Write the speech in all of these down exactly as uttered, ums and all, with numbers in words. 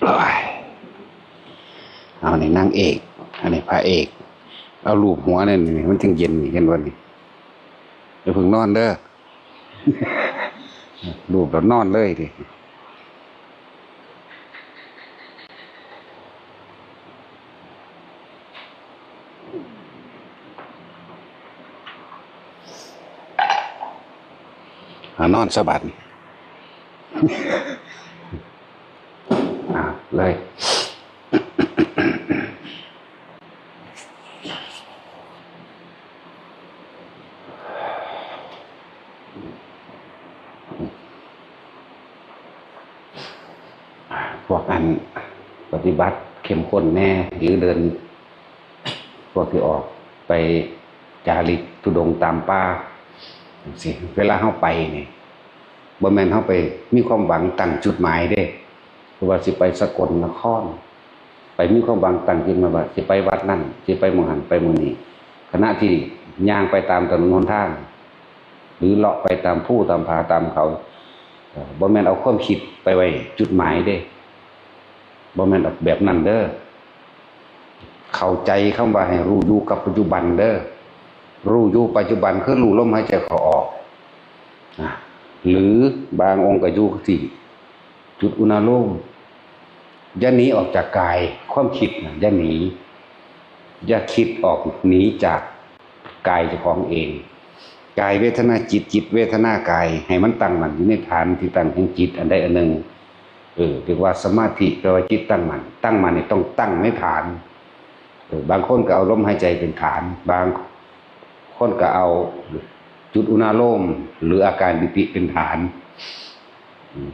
โอ้ย เอานี่นางเอก อันนี้พระเอก เอาลูบหัวเนี่ยนี่ มันจั่งเย็นนี่ เห็นบ่นี่ อย่าเพิ่งนอนเด้อ ลูบแล้วนอนเลยดิ อ่ะ นอนซะบัดนี้ อ่ะ เลย พวกอันปฏิบัติเข้มข้นแน่ หรือเดิน พวกที่ออกไปจาริกธุดงค์ตามป่าจั่งซี้ เวลาเฮาไปนี่ บ่แม่นเฮาไปมีความหวังตั้งจุดหมายเด้ คือว่าสิไปสกลนคร ไปมีความหวังตั้งจิตมาว่าสิไปวัดนั่น สิไปหม่องหั้น ไปหม่องนี้ ขณะที่ย่างไปตามถนนหนทาง หรือเลาะไปตามภูตามผาตามเขา เอ่อ บ่แม่นเอาความคิดไปไว้จุดหมายเด้ บ่แม่นแบบนั้นเด้อ เข้าใจคำว่าให้รู้อยู่กับปัจจุบันเด้อ รู้อยู่ปัจจุบันคือรู้ลมหายใจเข้าออก นะ หรือบางองค์ก็อยู่ที่จุดอุณาโลม อย่าหนีออกจากกาย ความคิดน่ะอย่าหนี อย่าคิดออกหนีจากกายเจ้าของเอง กายเวทนาจิต จิตเวทนากาย ให้มันตั้งมั่นอยู่ในฐานที่ตั้งแห่งจิตอันใดอันหนึ่ง เออ เรียกว่าสมาธิ แปลว่าจิตตั้งมั่น ตั้งมั่นนี่ต้องตั้งในฐาน เออ บางคนก็เอาลมหายใจเป็นฐาน บางคนก็เอาจุดอุณาโลม หรืออาการปีติเป็นฐาน อืม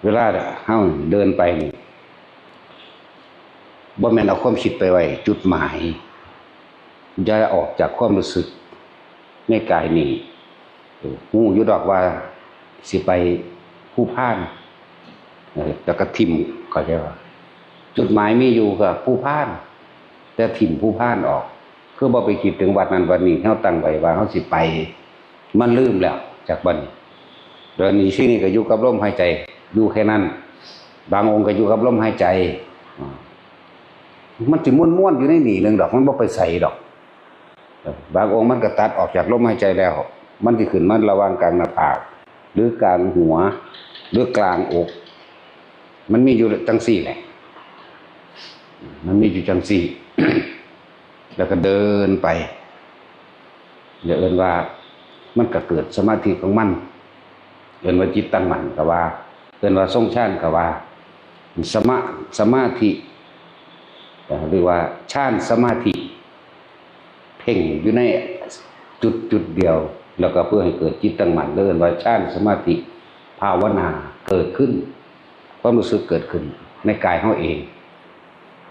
เวลาเฮาเดินไปนี่ บ่แม่นเอาความคิดไปไว้จุดหมาย อย่าออกจากความรู้สึกในกายนี้ เออ ฮู้อยู่ดอกว่าสิไปภูพาน เออ แล้วก็ถิ่ม เข้าใจบ่ จุดหมายมีอยู่ก็ภูพาน แต่ถิ่มภูพานออก คือบ่ไปคิดถึงวัดนั้นวัดนี้ เฮาตั้งไว้ว่าเฮาสิไป มันลืมแล้วจากบัดนี้ เดี๋ยวนี้สิ่งนี้ก็อยู่กับลมหายใจ อยู่แค่นั้น บางองค์ก็อยู่กับลมหายใจ อ่า มันสิม่วนๆอยู่ในนี่หนึ่งดอก มันบ่ไปไสดอก เออ บางองค์มันก็ตัดออกจากลมหายใจแล้ว มันสิขึ้นมาระหว่างกลางหน้าผาก หรือกลางหัว หรือกลางอก มันมีอยู่จั่งซี้แหละ มันมีอยู่จั่งซี้ แล้วก็เดินไป อย่าเอิ้นว่ามันก็เกิดสมาธิของมัน เอิ้นว่าจิตตั้งมั่นก็ว่า เอิ้นว่าทรงฌานก็ว่า สมา- สมาธิ หรือว่าฌานสมาธิ เพ่งอยู่ในจุดจุดเดียว แล้วก็เพื่อให้เกิดจิตตั้งมั่น เอิ้นว่าฌานสมาธิภาวนาเกิดขึ้น ความรู้สึกเกิดขึ้นในกายเฮาเอง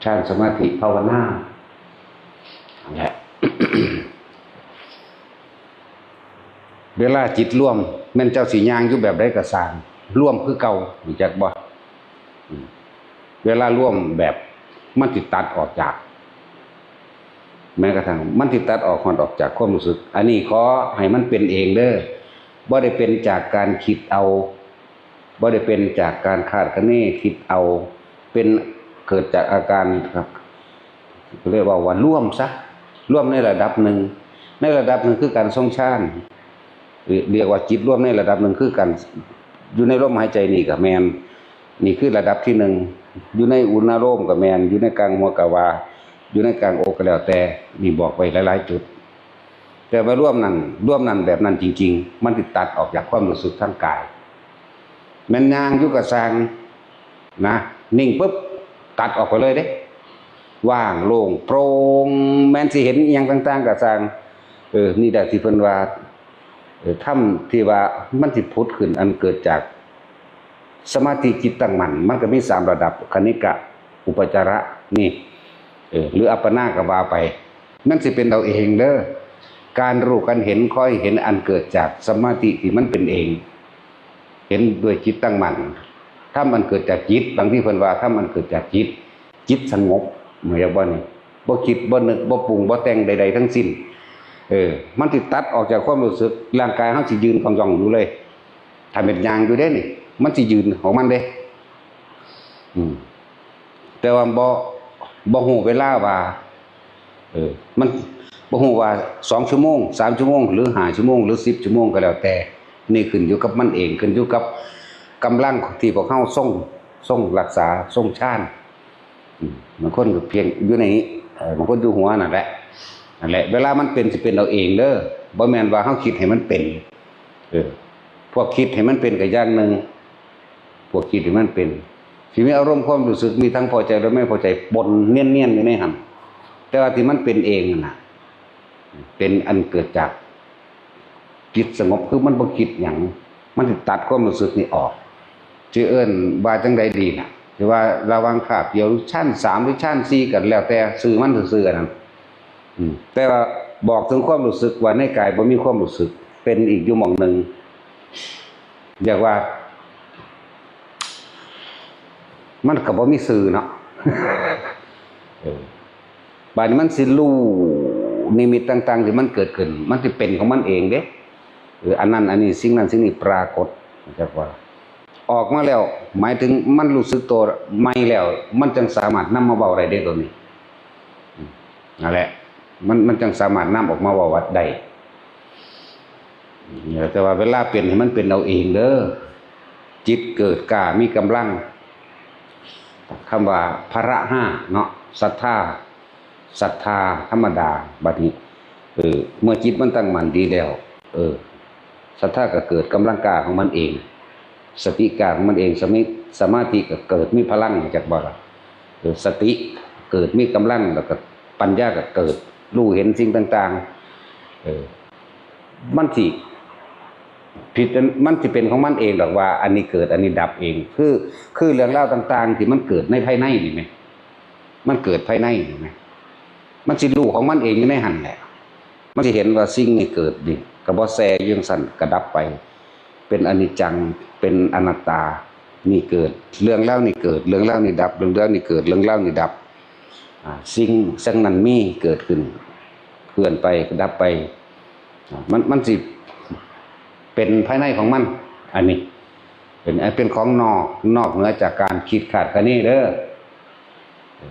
ฌานสมาธิภาวนา นั่นแหละ เวลาจิตรวม แม่นเจ้าสิย่างอยู่แบบใดก็ซ่าง รวมคือเก่า รู้จักบ่ อืม เวลารวมแบบ มันสิตัดออกจาก แม้กระทั่งมันสิตัดออกฮอดออกจากความรู้สึก อันนี้ขอให้มันเป็นเองเด้อ บ่ได้เป็นจากการคิดเอา บ่ได้เป็นจากการคาดคะเนคิดเอา เป็น เกิดจากอาการครับ เรียกว่า ว่ารวมซะ รวมในระดับหนึ่ง ในระดับหนึ่งคือการทรงฌาน เรียกว่าจิตรวมในระดับหนึ่งคือกัน อยู่ในลมหายใจนี่ก็แม่น นี่คือระดับที่หนึ่ง อยู่ในอุณาโลมก็แม่น อยู่ในกลางหัวก็ว่า อยู่ในกลางอกก็แล้วแต่ นี่บอกไว้หลายๆจุด แต่ว่ารวมนั้น รวมนั้นแบบนั้นจริงๆ มันสิตัดออกจากความรู้สึกทางกาย แม่นย่างอยู่ก็ซ่างนะ นิ่งปุ๊บ ตัดออกไปเลยเด้ ว่างโล่งโปร่ง แม่นสิเห็นอิหยังต่างๆก็ซ่าง เออ นี่แหละที่เพิ่นว่า เออ ธรรมที่ว่ามันสิผุดขึ้นอันเกิดจากสมาธิจิตตั้งมั่น มันก็มีสามระดับ คณิกะ อุปจาระ นี่ เออ หรืออัปปนาก็ว่าไป มันสิเป็นเอาเองเด้อ การรู้การเห็นค่อยเห็นอันเกิดจากสมาธิที่มันเป็นเอง เห็นด้วยจิตตั้งมั่น ธรรมอันเกิดจากจิต บางทีเพิ่นว่าธรรมอันเกิดจากจิต จิตสงบ เหมือนว่านี่ บ่คิด บ่นึก บ่ปรุง บ่แต่งใดๆทั้งสิ้น เออ มันสิตัดออกจากความรู้สึก ร่างกายเฮาสิยืนคล่องๆอยู่เลย ถ้าเป็นย่างอยู่เด้นี่ มันสิยืนของมันเด้ อืม แต่ว่าบ่ บ่ฮู้เวลาว่า เออ มันบ่ฮู้ว่าสองชั่วโมง สามชั่วโมง หรือห้าชั่วโมง หรือสิบชั่วโมงก็แล้วแต่ นี่ขึ้นอยู่กับมันเอง ขึ้นอยู่กับกำลังที่พวกเฮาทรง ทรงรักษา ทรงฌาน อืม บางคนก็เพียงอยู่ใน เอ่อ บางคนอยู่หัวนั่นแหละ นั่นแหละ เวลามันเป็นสิเป็นเอาเองเด้อ บ่แม่นว่าเฮาคิดให้มันเป็น เออ พวกคิดให้มันเป็นก็อย่างหนึ่ง พวกคิดให้มันเป็น สิมีอารมณ์ความรู้สึก มีทั้งพอใจและไม่พอใจปนเนียนๆอยู่ในหั่น แต่ว่าที่มันเป็นเองนั่นน่ะ เป็นอันเกิดจากจิตสงบ คือมันบ่คิดหยัง มันสิตัดความรู้สึกนี่ออก สิเอิ้นว่าจั่งใดดีล่ะ สิว่าระหว่างคาบเดียว ชั้นสามหรือชั้นสี่ก็แล้วแต่ชื่อมันซื่อๆอันนั้น อืม แต่ว่าบอกถึงความรู้สึกว่าในกายบ่มีความรู้สึก เป็นอีกอยู่หม่องหนึ่ง เรียกว่า มันก็บ่มีชื่อเนาะ เออ บาดนี้มันสิรู้นิมิตต่างๆที่มันเกิดขึ้น มันสิเป็นของมันเองเด้ เออ อันนั้นอันนี้ สิ่งนั้นสิ่งนี้ปรากฏ จักว่า ออกมาแล้ว หมายถึงมันรู้สึกตัวใหม่แล้ว มันจั่งสามารถนำมาเว้าได้เด้ตัวนี้ อืม นั่นแหละ มัน มันจั่งสามารถนำออกมาเว้าได้ แต่ว่าเวลาเป็นให้มันเป็นเอาเองเด้อ จิตเกิดกล้ามีกำลัง คำว่าพละห้าเนาะ ศรัทธา ศรัทธาธรรมดา บัดนี้ เออ เมื่อจิตมันตั้งมั่นดีแล้ว เออ ศรัทธาก็เกิดกำลังกล้าของมันเอง สติกล้าของมันเอง สมิ สมาธิก็เกิดมีพลัง จักบ่ล่ะ เออ สติเกิดมีกำลัง แล้วก็ปัญญาก็เกิด รู้เห็นสิ่งต่างๆ เออ มันสิผิด มันสิเป็นของมันเองดอกว่า อันนี้เกิด อันนี้ดับเอง คือ คือเรื่องราวต่างๆที่มันเกิดในภายในนี่แหม มันเกิดภายในนี่แหม มันสิรู้ของมันเองอยู่ในหั่นแหละ มันสิเห็นว่าสิ่งนี้เกิดนี่ ก็บ่แซ่อยู่จั่งซั้น ก็ดับไป เป็นอนิจจัง เป็นอนัตตา นี่เกิด เรื่องราวนี่เกิด เรื่องราวนี่ดับ เรื่องราวนี่เกิด เรื่องราวนี่ดับ อ่า สิ่ง สิ่งนั้นมีเกิดขึ้น เคลื่อนไป ดับไป อ่า มัน มันสิเป็นภายในของมัน อันนี้ เป็น เป็นของนอก นอกเหนือจากการคิดคาดคะเนเด้อ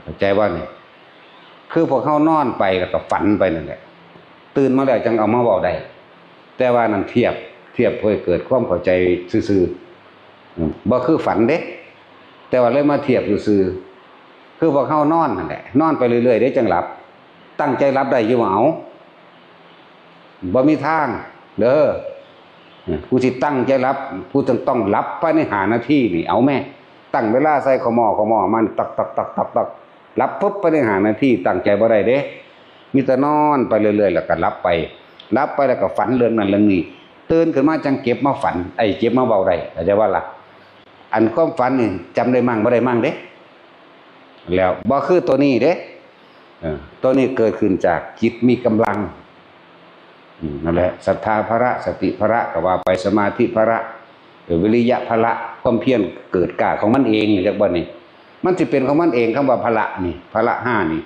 เข้าใจบ่นี่ คือพวกเฮานอนไปแล้วก็ฝันไปนั่นแหละ ตื่นมาแล้วจั่งเอามาเว้าได้ แต่ว่านั่นเทียบ เทียบเพื่อให้เกิดความเข้าใจซื่อๆ อืม บ่คือฝันเด้ แต่ว่าเลยมาเทียบซื่อๆ คือพวกเฮานอนนั่นแหละ นอนไปเรื่อยๆ เด้จั่งหลับ ตั้งใจหลับได้อยู่บ่ เอา บ่มีทาง เด้อ กูสิตั้งใจหลับ กูต้อง ต้องหลับภายในห้านาทีนี่ เอาแม่ ตั้งเวลาใส่ขมอ ขมอมัน ตัก ตัก ตัก ตัก ตัก หลับปุ๊บภายในห้านาที ตั้งใจบ่ได้เด้ มีแต่นอนไปเรื่อยๆ แล้วก็หลับไป หลับไปแล้วก็ฝันเรื่องนั้นเรื่องนี้ ตื่นขึ้นมาจั่งเก็บมาฝัน ไอ้เก็บมาเว้าได้ เข้าใจบ่ล่ะ อันความฝันนี่จำได้มั่งบ่ได้มั่งเด้ แล้วบ่คือตัวนี้เด้ เออ ตัวนี้เกิดขึ้นจากจิตมีกำลัง อืม นั่นแหละ ศรัทธาพละ สติพละก็ว่าไป สมาธิพละ เออ วิริยะพละ ความเพียรเกิดกล้าของมันเอง จักบ่นี่ มันสิเป็นของมันเอง คำว่าพละนี่ พละห้านี่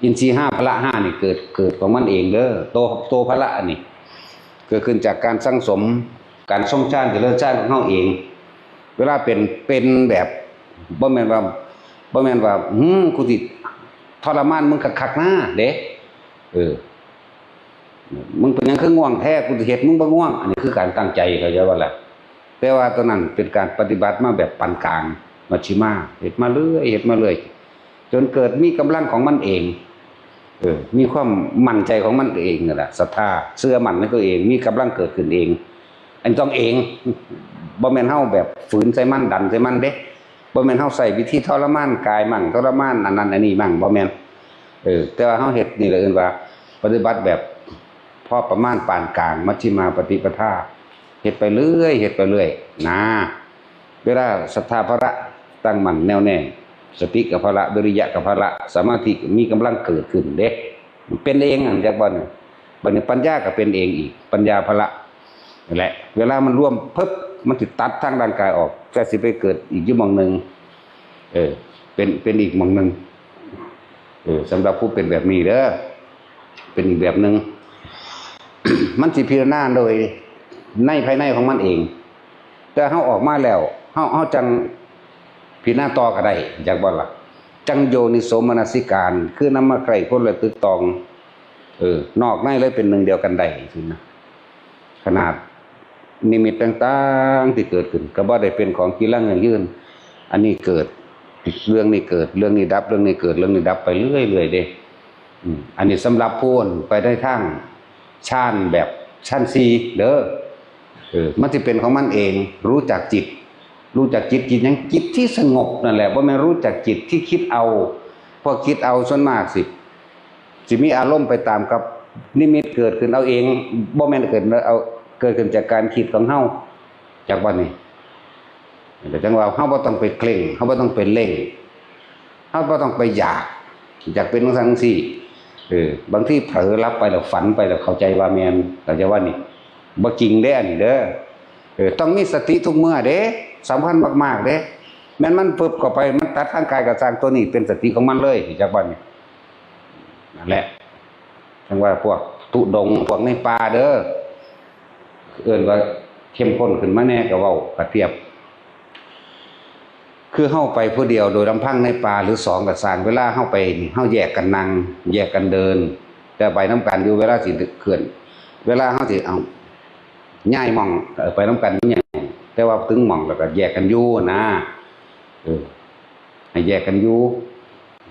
อินทรีย์ห้าพละห้านี่เกิดเกิดของมันเองเด้อ ตัวตัวพละนี่ เกิดขึ้นจากการสั่งสม การทรงฌานเจริญฌานของเฮาเอง เวลาเป็นเป็นแบบบ่แม่นว่าบ่แม่นว่าหืมกูสิทรมานมึงคักๆนะเด้ เออ มึงเป็นหยังคือง่วงแท้ กูสิเฮ็ดมึงบ่ง่วง อันนี้คือการตั้งใจ เข้าใจบ่ล่ะ แต่ว่าตัวนั้นเป็นการปฏิบัติมาแบบปานกลาง มัชฌิมา เฮ็ดมาเรื่อย เฮ็ดมาเรื่อย จนเกิดมีกำลังของมันเอง เออ มีความมั่นใจของมันเองนั่นแหละ ศรัทธา เชื่อมั่นในตัวเอง มีกำลังเกิดขึ้นเอง อันต้องเอง บ่แม่นเฮาแบบฝืนใส่มัน ดันใส่มันเด้ บ่แม่นเฮาใช้วิธีทรมานกายมั่ง ทรมานอันนั้นอันนี้มั่ง บ่แม่น เออ แต่ว่าเฮาเฮ็ดนี่แหละเอิ้นว่าปฏิบัติแบบพอประมาณปานกลาง มัชฌิมาปฏิปทา เฮ็ดไปเรื่อย เฮ็ดไปเรื่อย นะ เวลาศรัทธาพละตั้งมั่นแน่วแน่ สติกับพละ วิริยะกับพละ สมาธิมีกำลังเกิดขึ้นเด้ เป็นเองอะ จักบ่นี่ บัดนี้ปัญญาก็เป็นเองอีก ปัญญาพละ นั่นแหละ เวลามันรวมปึ๊บ มันสิตัดทางร่างกายออก ก็สิไปเกิดอีกอยู่หม่องหนึ่ง เออ เป็น เป็นอีกหม่องหนึ่ง เออ สำหรับผู้เป็นแบบนี้เด้อ เป็นอีกแบบหนึ่ง มันสิพิจารณาโดยในภายในของมันเอง แต่เฮาออกมาแล้ว เฮา เฮาจั่งพิจารณาต่อก็ได้ จักบ่ล่ะ จั่งโยนิโสมนสิการ คือนำมาใคร่ครวญและตึกตอง เออ นอกในเลยเป็นหนึ่งเดียวกันได้จั่งซี้นะ ขนาดนิมิตต่างๆที่เกิดขึ้น ก็บ่ได้เป็นของจีรังยั่งยืน อันนี้เกิด เรื่องนี้เกิด เรื่องนี้ดับ เรื่องนี้เกิด เรื่องนี้ดับไปเรื่อยๆเด้ อืม อันนี้สำหรับผู้ไปในทางฌานแบบฌานสี่เด้อ เออ มันสิเป็นของมันเอง รู้จักจิต รู้จักจิต จิตหยัง จิตที่สงบนั่นแหละ บ่แม่นรู้จักจิตที่คิดเอา พวกคิดเอาส่วนมากสิ สิมีอารมณ์ไปตามกับนิมิตเกิดขึ้นเอาเอง บ่แม่นเกิดเอา เกิดขึ้นจากการคิดของเฮา จักบ่นี่ แต่จั่งว่าเฮาบ่ต้องไปเคร่ง เฮาบ่ต้องไปเร่ง เฮาบ่ต้องไปอยาก อยากเป็นจั่งซั้นจั่งซี้ เออ บางทีเผลอหลับไปแล้วฝันไปแล้วเข้าใจว่าแม่น เข้าใจว่านี่ บ่จริงเด้อันนี้เด้อ เออ ต้องมีสติทุกเมื่อเด้ สำคัญมากๆเด้ แม่นมันปึบเข้าไป มันตัดทางกายก็ซ่าง ตัวนี้เป็นสติของมันเลย จักบ่นี่ นั่นแหละ จั่งว่าพวกธุดงค์ พวกในป่าเด้อ เอิ้นว่าเข้มข้นขึ้นมาแน่ก็เว้า ก็เทียบ คือเฮาไปผู้เดียวโดยลำพังในป่าหรือสองก็ซ่าง เวลาเฮาไปนี่ เฮาแยกกันนั่ง แยกกันเดิน แต่ไปนำกันอยู่ เวลาสิเคลื่อน เวลาเฮาสิเอา ย้ายหม่อง เออ ไปนำกันย้ายหม่อง แต่ว่าถึงหม่องแล้วก็แยกกันอยู่นะ เออ ให้แยกกันอยู่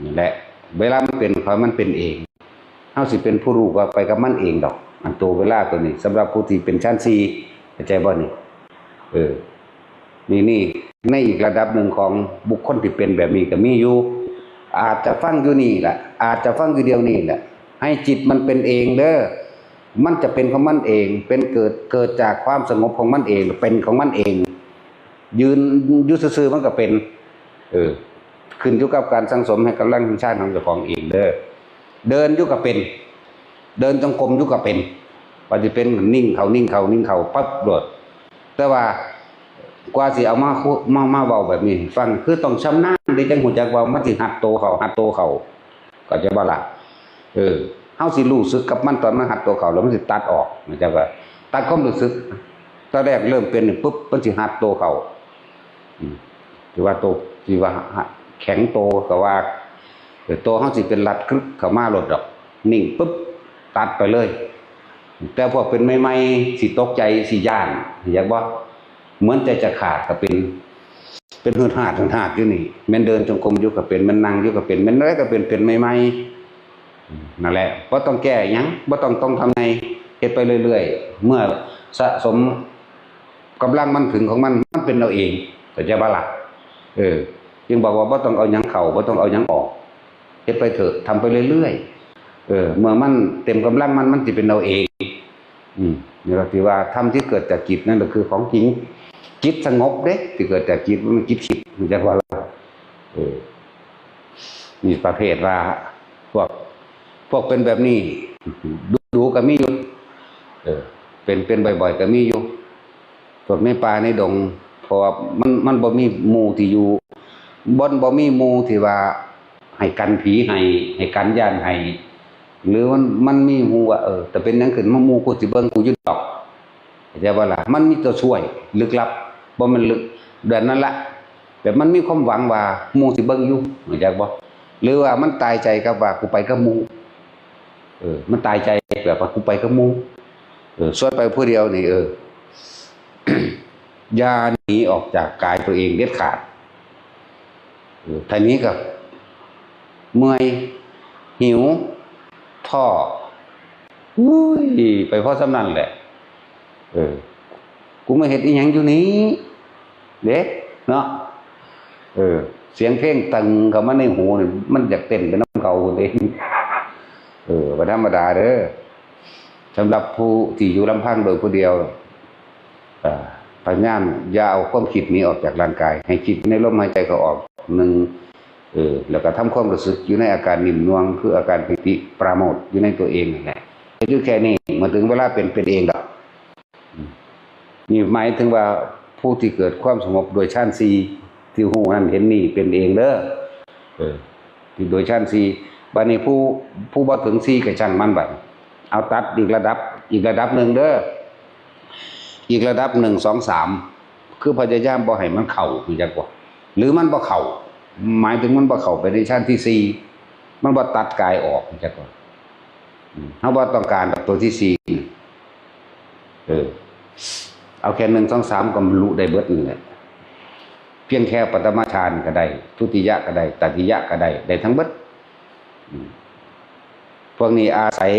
นั่นแหละ เวลามันเป็นของมันเป็นเอง เฮาสิเป็นผู้รู้ก็ไปกับมันเองดอก อันตัวเวลาตัวนี้ สำหรับผู้ที่เป็นฌานสี่ เข้าใจบ่นี่ เออ นี่ นี่ ในอีกระดับหนึ่งของบุคคลที่เป็นแบบนี้ก็มีอยู่ อาจจะฟังอยู่นี่แหละ อาจจะฟังอยู่เดี๋ยวนี้แหละ ให้จิตมันเป็นเองเด้อ มันจะเป็นของมันเอง เป็นเกิด เกิดจากความสงบของมันเอง เป็นของมันเอง ยืนอยู่ซื่อๆมันก็เป็น เออ ขึ้นอยู่กับการสั่งสมให้กำลังฌานของเจ้าของเองเด้อ เดินอยู่ก็เป็น เดินจงกรมอยู่ก็เป็น ว่าสิเป็นนิ่งเข้า นิ่งเข้า นิ่งเข้า ปั๊บโลด แต่ว่ากว่าสิเอามาคุ มา มาเว้าแบบนี้ให้ฟัง คือต้องชำนาญเด้ จั่งฮู้จักว่ามันสิหัดโตเข้า หัดโตเข้า เข้าใจบ่ล่ะ เออ เฮาสิรู้สึกกับมันตอนมันหัดโตเข้า แล้วมันสิตัดออก เข้าใจบ่ ตัดความรู้สึก ตอนแรกเริ่มเป็นนี่ปุ๊บ มันสิหัดโตเข้า อืม ที่ว่าโต ที่ว่าแข็งโตก็ว่า เออ โตเฮาสิเป็นรัดกรึบเข้ามาโลดดอก นิ่งปุ๊บ ตัดไปเลย แต่พวกเป็นใหม่ๆ สิตกใจ สิย้าน อยากบ่ เหมือนใจจะขาดก็เป็น เป็นหืดหาด หืดหาดอยู่นี่ แม่นเดินจงกรมอยู่ก็เป็น แม่นนั่งอยู่ก็เป็น แม่นอะไรก็เป็น เป็นใหม่ๆ นั่นแหละ บ่ต้องแก้หยัง บ่ต้อง ต้องทำไง เฮ็ดไปเรื่อยๆ เมื่อสะสมกำลังมันถึงของมัน มันเป็นเอาเอง เข้าใจบ่ล่ะ เออ จึงบอกว่าบ่ต้องเอาหยังเข้า บ่ต้องเอาหยังออก เฮ็ดไปเถอะ ทำไปเรื่อยๆ เออ เมื่อมันเต็มกำลังมัน มันสิเป็นเอาเอง อืม นี่ก็ที่ว่าธรรมที่เกิดจากจิตนั่นก็คือของจริง จิตสงบเด้ ที่เกิดจากจิต มันจิตคิด เข้าใจบ่ล่ะ เออ มีประเภทว่า พวก พวกเป็นแบบนี้ ดูๆก็มีอยู่ เออ เป็น เป็นบ่อยๆก็มีอยู่ พวกในป่าในดง เพราะว่ามัน มันบ่มีหมู่ที่อยู่ บ่อน บ่มีหมู่ที่ว่า ให้กันผีให้ ให้กันย้านให้ หรือมัน มันมีฮู้ว่า เออ ถ้าเป็นหยังขึ้นมาหมู่กูสิเบิ่งกูอยู่ดอก เข้าใจบ่ล่ะ มันมีตัวช่วยลึกลับ บ่แม่นลึก แบบนั้นละ แบบมันมีความหวังว่าหมู่สิเบิ่งอยู่ เข้าใจบ่ หรือว่ามันตายใจกับว่ากูไปกับหมู่ เออ มันตายใจแบบว่ากูไปกับหมู่ เออ ส่วนไปผู้เดียวนี่ เออ อย่าหนีออกจากกายตัวเองเด็ดขาด เออ ถ้าหนีก็เมื่อย หิว ท้อ อุ้ย ไปพอส่ำนั้นแหละ เออ กูมาเฮ็ดอิหยังอยู่นี่ เด้ เนาะ เออ เสียงเพลงตึงเข้ามาในหูนี่ มันอยากเต้นไปนำเขาพู้นเด้ เออ บ่ธรรมดาเด้อ สำหรับผู้ที่อยู่ลำพังโดยผู้เดียว เอ่อ พยายามอย่าเอาความคิดหนีออกจากร่างกาย ให้คิดในลมหายใจเข้าออก หนึ่ง เออ แล้วก็ทำความรู้สึกอยู่ในอาการนิ่มนวล คืออาการปีติปราโมทย์อยู่ในตัวเองนั่นแหละ เฮ็ดอยู่แค่นี้ เมื่อถึงเวลาเป็น เป็นเองดอก อืม นี่หมายถึงว่าผู้ที่เกิดความสงบโดยฌานสี่ ที่ฮู้นั่นเห็นนี่เป็นเองเด้อ เออ ที่โดยฌานสี่ บัดนี้ผู้ ผู้บ่ถึงสี่ก็ช่างมันบัด เอาตัดอีกระดับ อีกระดับหนึ่งเด้อ อีกระดับหนึ่ง สอง สาม คือพยายามบ่ให้มันเข้า รู้จักบ่ หรือมันบ่เข้า หมายถึงมันบ่เข้าไปในฌานที่สี่ มันบ่ตัดกายออก รู้จักบ่ อืม เฮาบ่ต้องการดอกตัวที่สี่ เออ เอาแค่หนึ่ง สอง สาม ก็บรรลุได้เบิดนั่นแหละ เพียงแค่ปฐมฌานก็ได้ ทุติยะก็ได้ ตติยะก็ได้ ได้ทั้งเบิด อืม พวกนี้อาศัย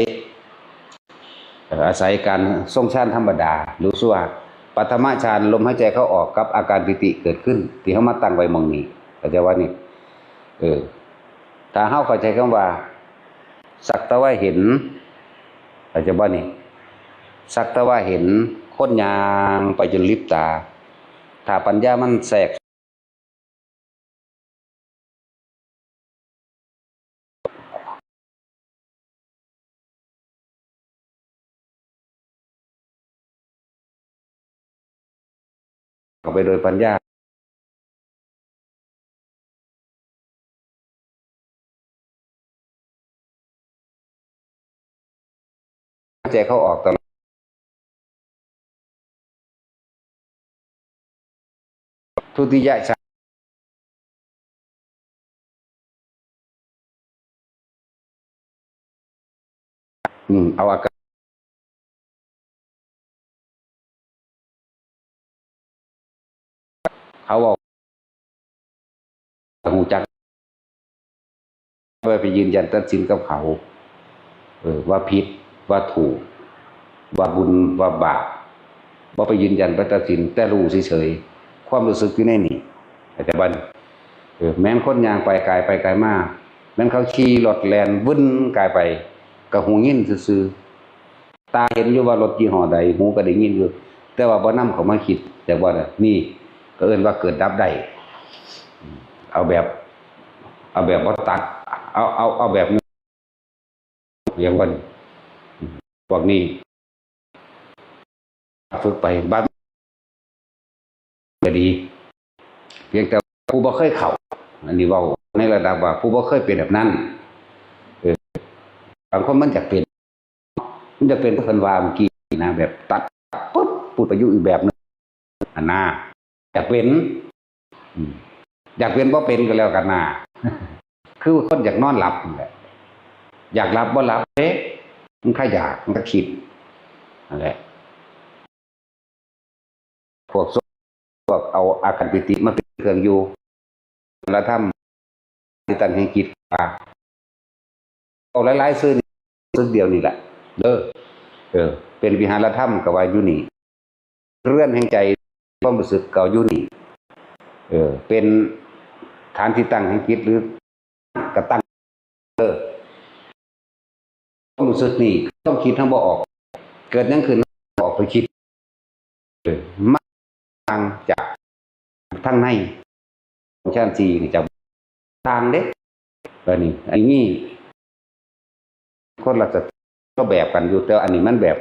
เอ่อ อาศัยการทรงฌานธรรมดา รู้สึกว่าปฐมฌาน ลมหายใจเข้าออกกับอาการปีติเกิดขึ้น ที่เฮามาตั้งไว้หม่องนี้ เข้าใจบ่นี่ เออ ถ้าเฮาเข้าใจคำว่า สักแต่ว่าเห็น เข้าใจบ่นี่ สักแต่ว่าเห็นคนย่างไปจนหลับตา ถ้าปัญญามันแทรก เข้าไปโดยปัญญา หายใจเข้าออกตลอด ทุติยฌาน อืม เอาอาการ เขาเว้า ฮู้จัก บ่ไปยืนยันตัดสินกับเขา เออ ว่าผิด ว่าถูก ว่าบุญ ว่าบาป บ่ไปยืนยันไปตัดสิน แต่รู้เฉยๆ ความรู้สึกอยู่ในนี่ เข้าใจบ่ เออ แม่นคนย่างไปกายไปกายมา แม่นเขาขี่รถแล่นวื่นกายไป ก็หูยินซื่อๆ ตาเห็นอยู่ว่ารถยี่ห้อใด หูก็ได้ยินอยู่ แต่ว่าบ่นำเข้ามาคิด แต่ว่านี่ก็เอิ้นว่าเกิดดับได้ เอาแบบ เอาแบบบ่ตัด เอา เอา เอาแบบ อย่างว่านี่ พวกนี้ ฝึกไป บาง ก็ดี เพียงแต่ผู้บ่เคยเข้า อันนี้เว้าในระดับว่าผู้บ่เคยเป็นแบบนั้น เออ บางคนมันอยากเป็น มันอยากเป็น เพิ่นว่าเมื่อกี้นะ แบบตัดปุ๊บ พูดไปอยู่อีกแบบหนึ่ง อันน่ะ อยากเป็น อืม อยากเป็นบ่เป็นก็แล้วกันน่ะ คือคนอยากนอนหลับนั่นแหละ อยากหลับบ่หลับเด้ มันก็อยาก มันก็คิด นั่นแหละ พวก พวกเอาอาการปีติมาเป็นเครื่องอยู่ วิหารธรรม ที่ตั้งแห่งจิตว่า เอาหลายๆ ซื่อนี่ ซื่อเดียวนี่แหละ เด้อ เออ เป็นวิหารธรรมก็ว่าอยู่นี่ เรือนแห่งใจ ความรู้สึกก็อยู่นี่ เออ เป็นฐานที่ตั้งแห่งจิต หรือ กระตั้ง เออ ความรู้สึกนี่ ความคิดเฮาบ่ออก เกิดหยังขึ้น ออกไปคิด เออ มันต่างจากทางใน ฌานสี่นี่จะต่างเด้ อันนี้ อันนี้ คนละสไตล์ ก็แบบกันอยู่ แต่อันนี้มันแบบ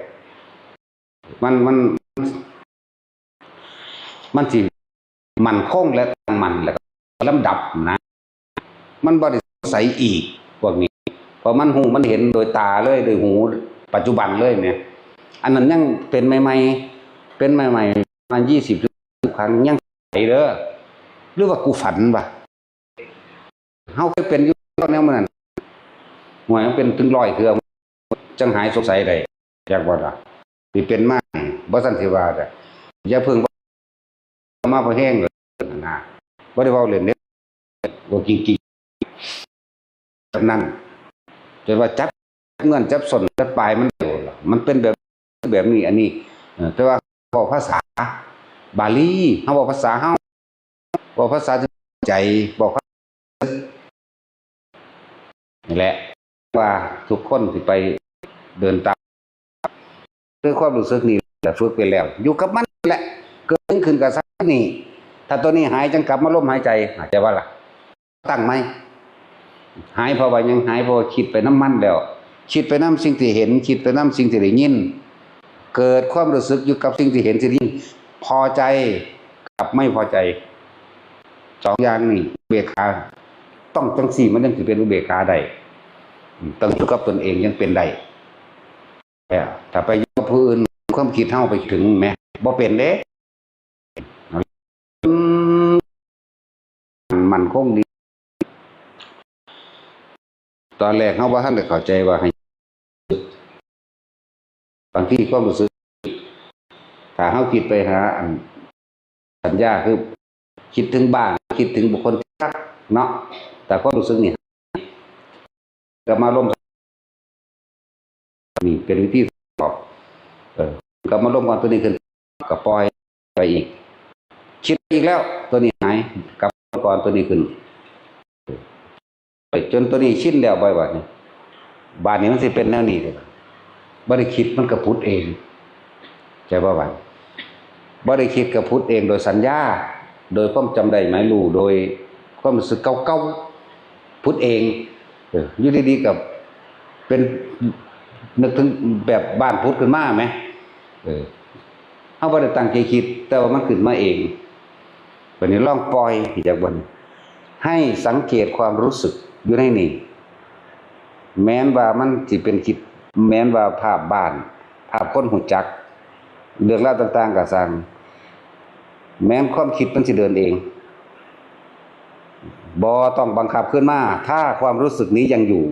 มัน มัน มันสิมั่นคงและตั้งมั่น แล้วก็ลำดับนะ มันบ่ได้ ใสอีก พวกนี้ เพราะมันฮู้มันเห็นโดยตาเลย โดยหูปัจจุบันเลยเนี่ย อันนั้นยังเป็นใหม่ๆ เป็นใหม่ๆ ประมาณยี่สิบครั้ง ยังใสเด้อ หรือว่ากูฝันวะ เฮาเคยเป็นอยู่แนวมื้อนั้น ห่วย มันเป็นถึงร้อยเทื่อ จั่งหายสงสัยได้ จักบ่ล่ะ สิเป็นมา บ่ซั้นสิว่าเด้อ อย่าเพิ่งมาพอแฮงเลยนะ บ่ได้เว้าเล่นเด้อ เว้าจริงๆ แบบนั้น จนว่าจับเงินจับส้นจับปลายมันโดนล่ะ มันเป็นแบบ แบบนี้ อันนี้ เออ แต่ว่าเว้าภาษาบาลี เฮาเว้าภาษาเฮา เว้าภาษาใจ เว้าภาษา นี่แหละ ว่าทุกคนสิไปเดินตาม ด้วยความรู้สึกนี่แหละ ฝึกไปแล้ว อยู่กับมันแหละ เกิดขึ้นกับสักนี่ ถ้าตัวนี้หายจั่งกลับมาลมหายใจ เข้าใจบ่ล่ะ ตั้งใหม่ หายเพราะว่าหยัง หายเพราะว่าคิดไปนำมันแล้ว คิดไปนำสิ่งที่เห็น คิดไปนำสิ่งที่ได้ยิน เกิดความรู้สึกอยู่กับสิ่งที่เห็นที่ได้ยิน พอใจกับไม่พอใจ สองอย่างนี่ อุเบกขา ต้องจั่งซี้มันจั่งสิเป็นอุเบกขาได้ อืม ต้องอยู่กับตนเองยังเป็นได้ แต่ถ้าไปอยู่กับผู้อื่น ความคิดเฮาไปถึงแหม บ่เป็นเด้ อืม มั่นคงดี ตอนแรกเฮาบ่ทันได้เข้าใจว่าให้ บางทีความรู้สึก ถ้าเฮาคิดไปหาอันสัญญา คือคิดถึงบ้าน คิดถึงบุคคลที่รักเนาะ แต่ความรู้สึกนี่ กลับมาลม นี่เป็นวิธีสอบ เออ กลับมาลมก่อน ตัวนี้ขึ้น ก็ปล่อยไปอีก คิดอีกแล้ว ตัวนี้หาย กลับมาก่อน ตัวนี้ขึ้น ไปจนตัวนี้ชินแล้ว บ่อยบัดนี้ บาดนี้มันสิเป็นแนวนี้เด้ บ่ได้คิดมันก็ผุดเอง ใจบ่บัด บ่ได้คิดก็ผุดเองโดยสัญญา โดยความจำได้หมายรู้ โดยความรู้สึกเก่าๆ ผุดเอง เออ อยู่ดีๆ ก็เป็น นึกถึงแบบบ้านผุดขึ้นมาแหม เออ เฮาบ่ได้ตั้งใจคิด แต่ว่ามันขึ้นมาเอง บัดนี้ลองปล่อย อยากบ่น ให้สังเกตความรู้สึกอยู่ในนี่ แม้นว่ามันสิเป็นคิด แม้นว่าภาพบ้าน ภาพคนรู้จัก เรื่องราวต่างๆ ก็ซ่าง แม้นความคิดมันสิเดินเอง บ่ต้องบังคับขึ้นมา ถ้าความรู้สึกนี้ยังอยู่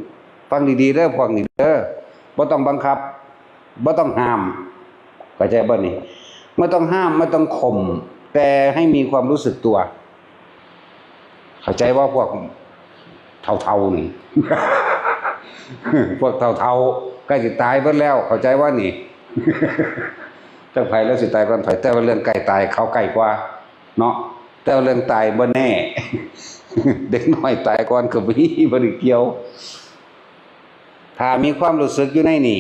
ฟังดีๆ เด้อ พวกนี้เด้อ บ่ต้องบังคับ บ่ต้องห้าม เข้าใจบ่นี่ ไม่ต้องห้าม ไม่ต้องข่ม แต่ให้มีความรู้สึกตัว เข้าใจว่าพวกเฒ่าๆ นี่ พวกเฒ่าๆ ใกล้สิตายเบิดแล้ว เข้าใจว่านี่ จักไผแล้วสิตายก่อนไผ แต่ว่าเรื่องใกล้ตายเขาใกล้กว่า เนาะ แต่ว่าเรื่องตายบ่แน่ เด็กน้อยตายก่อนก็มี บ่ได้เกี่ยว ถ้ามีความรู้สึกอยู่ในนี่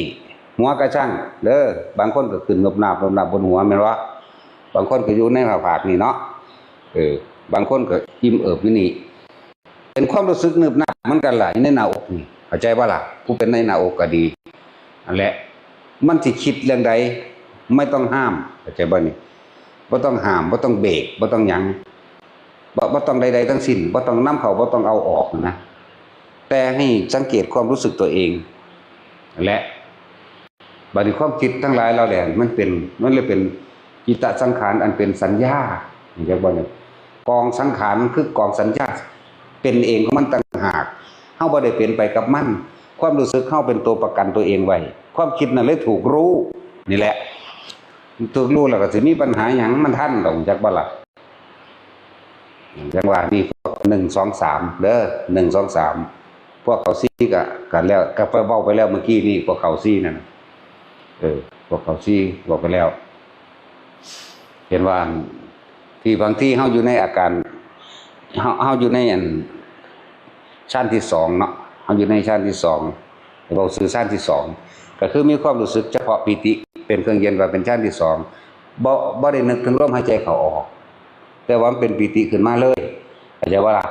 หัวกะชั่งเด้อ บางคนก็ขึ้นงบนาบงบนาบบนหัวแม่นบ่ บางคนก็อยู่ในหน้าผากนี่เนาะ เออ บางคนก็อิ่มเอิบอยู่นี่ เป็นความรู้สึกนึบนับเหมือนกันล่ะ อยู่ในหน้าอกนี่ เข้าใจบ่ล่ะ ผู้เป็นในหน้าอกก็ดี นั่นแหละ มันสิคิดเรื่องใด ไม่ต้องห้าม เข้าใจบ่นี่ บ่ต้องห้าม บ่ต้องเบรก บ่ต้องหยัง บ่ บ่ต้องใดๆ ทั้งสิ้น บ่ต้องนำเข้า บ่ต้องเอาออกนะ แต่ให้สังเกตความรู้สึกตัวเอง และบัดนี้ความคิดทั้งหลายเหล่าแหล่มันเป็น มันเลยเป็นจิตตสังขารอันเป็นสัญญา เข้าใจบ่นี่ กองสังขารคือกองสัญญา เป็นเองของมันต่างหาก เฮาบ่ได้เป็นไปกับมัน ความรู้สึกเฮาเป็นตัวประกันตัวเองไว้ ความคิดนั่นเลยถูกรู้ นี่แหละ ถูกรู้แล้วก็สิมีปัญหาหยัง มันทันดอก จักบ่ล่ะ จังหวะนี้พวกหนึ่ง สอง สาม เด้อ หนึ่ง สอง สาม พวกเขาสี่ก็ ก็แล้ว ก็ไปเว้าไปแล้วเมื่อกี้นี่ พวกเขาสี่นั่นน่ะ เออ พวกเขาสี่บอกไปแล้ว เห็นว่า ที่บางทีเฮาอยู่ในอาการ เฮา เฮาอยู่ในอัน ชั้นที่สองเนาะ เฮาอยู่ในชั้นที่สอง เว้าซื่อ ชั้นที่สอง ก็คือมีความรู้สึกเฉพาะปีติเป็นเครื่องเย็น ว่าเป็นชั้นที่สอง บ่ บ่ได้นึกถึงลมหายใจเข้าออก แต่ว่ามันเป็นปีติขึ้นมาเลย เข้าใจบ่ล่ะ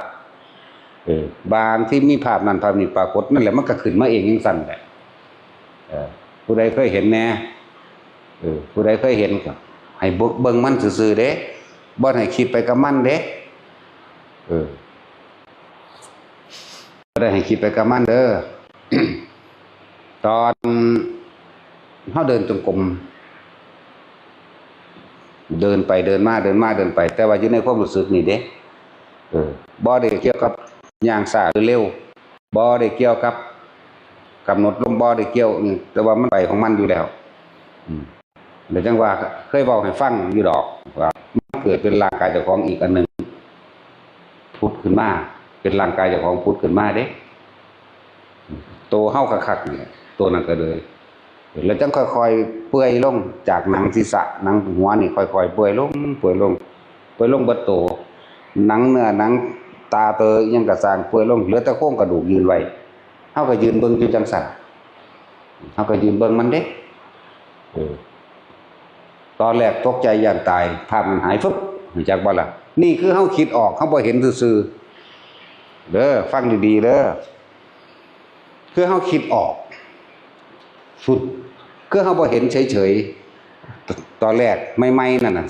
เออ บางที่มีภาพนั้นภาพนี้ปรากฏ นั่นแหละมันก็ขึ้นมาเองจั่งซั้นแหละ เออ ผู้ใดเคยเห็นแหน่ เออ ผู้ใดเคยเห็นก็ให้เบิ่ง เบิ่งมันซื่อๆ เด้ บ่ให้คิดไปกับมันเด้ เออ ผู้ใด แต่ให้คิดไปกับมันเด้อ ตอนเฮาเดินจงกรม เดินไปเดินมาเดินมาเดินไป แต่ว่าอยู่ในความรู้สึกนี่เด้ เออ บ่ได้เกี่ยวกับย่างช้าหรือเร็ว บ่ได้เกี่ยวกับกำหนดลม บ่ได้เกี่ยว อืม แต่ว่ามันไปของมันอยู่แล้ว อืม แล้วจั่งว่าเคยเว้าให้ฟังอยู่ดอก ว่ามันเกิดเป็นร่างกายเจ้าของอีกอันหนึ่ง ผุดขึ้นมา เป็นร่างกายเจ้าของผุดขึ้นมาเด้ ตัวเฮาคักๆเนี่ย ตัวนั้นก็เลย แล้วจั่งค่อยๆเปื่อยลง จากหนังศีรษะ หนังหัวนี่ค่อยๆเปื่อยลง เปื่อยลง เปื่อยลงเบิดตัว หนังเนื้อหนังตาเตออิหยังก็ซ่างเปื่อยลง เหลือแต่โครงกระดูกยืนไว้ เฮาก็ยืนเบิ่งอยู่จั่งซั้น เฮาก็ยืนเบิ่งมันเด้ เออ ตอนแรกตกใจย่านตาย ภาพมันหายฟึบ รู้จักบ่ล่ะ นี่คือเฮาคิดออก เฮาบ่เห็นซื่อๆ เด้อ ฟังดีๆ เด้อ คือเฮาคิดออก สุด คือเฮาบ่เห็นเฉยๆ ตอนแรกใหม่ๆนั่นน่ะ